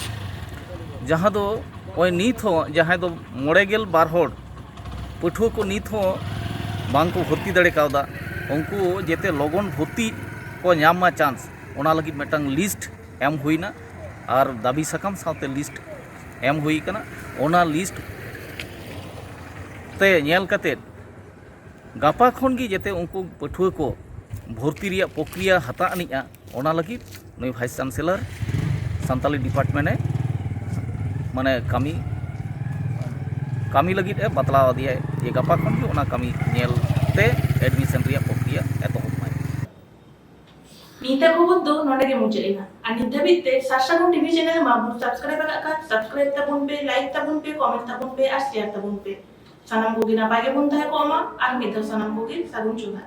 ᱡᱟᱦᱟᱸ ᱫᱚ ᱱᱚᱜᱼᱚᱭ ᱱᱤᱛ ᱦᱚᱸ ᱡᱟᱦᱟᱸᱭ ᱫᱚ ᱢᱚᱬᱮ ᱜᱮᱞ ᱵᱟᱨ ᱦᱚᱲ ᱯᱟᱹᱴᱷᱩᱣᱟᱹ ᱠᱚ ᱱᱤᱛ ᱦᱚᱸ ᱵᱟᱝ ᱠᱚ ᱵᱷᱚᱨᱛᱤ ᱫᱟᱲᱮ ᱠᱟᱣᱫᱟ, ᱩᱱᱠᱩ ᱡᱟᱛᱮ ᱞᱚᱜᱚᱱ ᱵᱷᱚᱨᱛᱤ ᱠᱚ ᱧᱟᱢ ᱢᱟ ᱪᱟᱱᱥ, ᱚᱱᱟ ᱞᱟᱹᱜᱤᱫ ᱢᱤᱫᱴᱟᱝ ᱞᱤᱥᱴ ᱮᱢ ᱦᱩᱭᱱᱟ ᱟᱨ ᱫᱟᱹᱵᱤ ᱥᱟᱠᱟᱢ ᱥᱟᱶᱛᱮ ᱞᱤᱥᱴ ᱮᱢ ᱦᱩᱭ ᱠᱟᱱᱟ᱾ ᱚᱱᱟ ᱞᱤᱥᱴ ᱛᱮ ᱧᱮᱞ ᱠᱟᱛᱮᱫ ᱜᱟᱯᱟ ᱠᱷᱚᱱ ᱜᱮ ᱡᱟᱛᱮ ᱩᱱᱠᱩ ᱯᱟᱹᱴᱷᱩᱣᱟᱹ ᱠᱚ ᱵᱷᱚᱨᱛᱤ ᱨᱮᱭᱟᱜ ᱯᱨᱚᱠᱨᱤᱭᱟ ᱦᱟᱛᱟᱣ ᱟᱹᱱᱤᱡᱼᱟ, ᱚᱱᱟ ᱞᱟᱹᱜᱤᱫ ᱱᱩᱭ ᱵᱷᱟᱭᱤᱥ ᱪᱟᱱᱥᱮᱞᱚᱨ ᱥᱟᱱᱛᱟᱞᱤ ᱰᱤᱯᱟᱨᱴᱢᱮᱱᱴ ᱮ ᱢᱟᱱᱮ ᱠᱟᱹᱢᱤ ᱠᱟᱹᱢᱤ ᱞᱟᱹᱜᱤᱫ ᱮ ᱵᱟᱛᱞᱟᱣ ᱟᱫᱮᱭᱟᱭ ᱡᱮ ᱜᱟᱯᱟ ᱠᱷᱚᱱ ᱜᱮ ᱚᱱᱟ ᱠᱟᱹᱢᱤ ᱧᱮᱞ ᱛᱮ ᱮᱰᱢᱤᱥᱚᱱ ᱨᱮᱭᱟᱜ ᱯᱨᱚᱠᱨᱤᱭᱟ ᱮᱛᱚᱦᱚᱵ ᱢᱟᱭ᱾ ᱱᱤᱛᱟᱜ ᱠᱷᱚᱵᱚᱨ ᱫᱚ ᱱᱚᱰᱮ ᱜᱮ ᱢᱩᱪᱟᱹᱫ ᱮᱱᱟ᱾ ᱟᱨ ᱱᱤᱛ ᱫᱷᱟᱹᱵᱤᱡ ᱛᱮ ᱥᱟᱨᱥᱟᱜᱩᱱ ᱴᱤᱵᱷᱤ ᱪᱮᱱᱮᱞ ᱵᱟᱵᱚᱱ ᱥᱟᱵᱥᱠᱨᱟᱭᱤᱵ ᱟᱠᱟᱫ ᱠᱷᱟᱱ ᱥᱟᱵᱥᱠᱨᱟᱭᱤᱵ ᱛᱟᱵᱚᱱ ᱯᱮ, ᱞᱟᱭᱤᱠ ᱛᱟᱵᱚᱱ ᱯᱮ, ᱠᱚᱢᱮᱱᱴ ᱛᱟᱵᱚᱱ ᱯᱮ ᱟᱨ ᱥᱮᱭᱟᱨ ᱛᱟᱵᱚᱱ ᱯᱮ᱾ ᱥᱟᱱᱟᱢ ᱠᱚᱜᱮ ᱱᱟᱯᱟᱭ ᱜᱮᱵᱚᱱ ᱛᱟᱦᱮᱸ ᱠᱚᱜ ᱢᱟ᱾ ᱟᱨ ᱢᱤᱫ ᱫᱷᱟᱣ ᱥᱟᱱᱟᱢ ᱠᱚᱜᱮ ᱥᱟᱹᱜᱩᱱ ᱡᱚᱦᱟᱨ᱾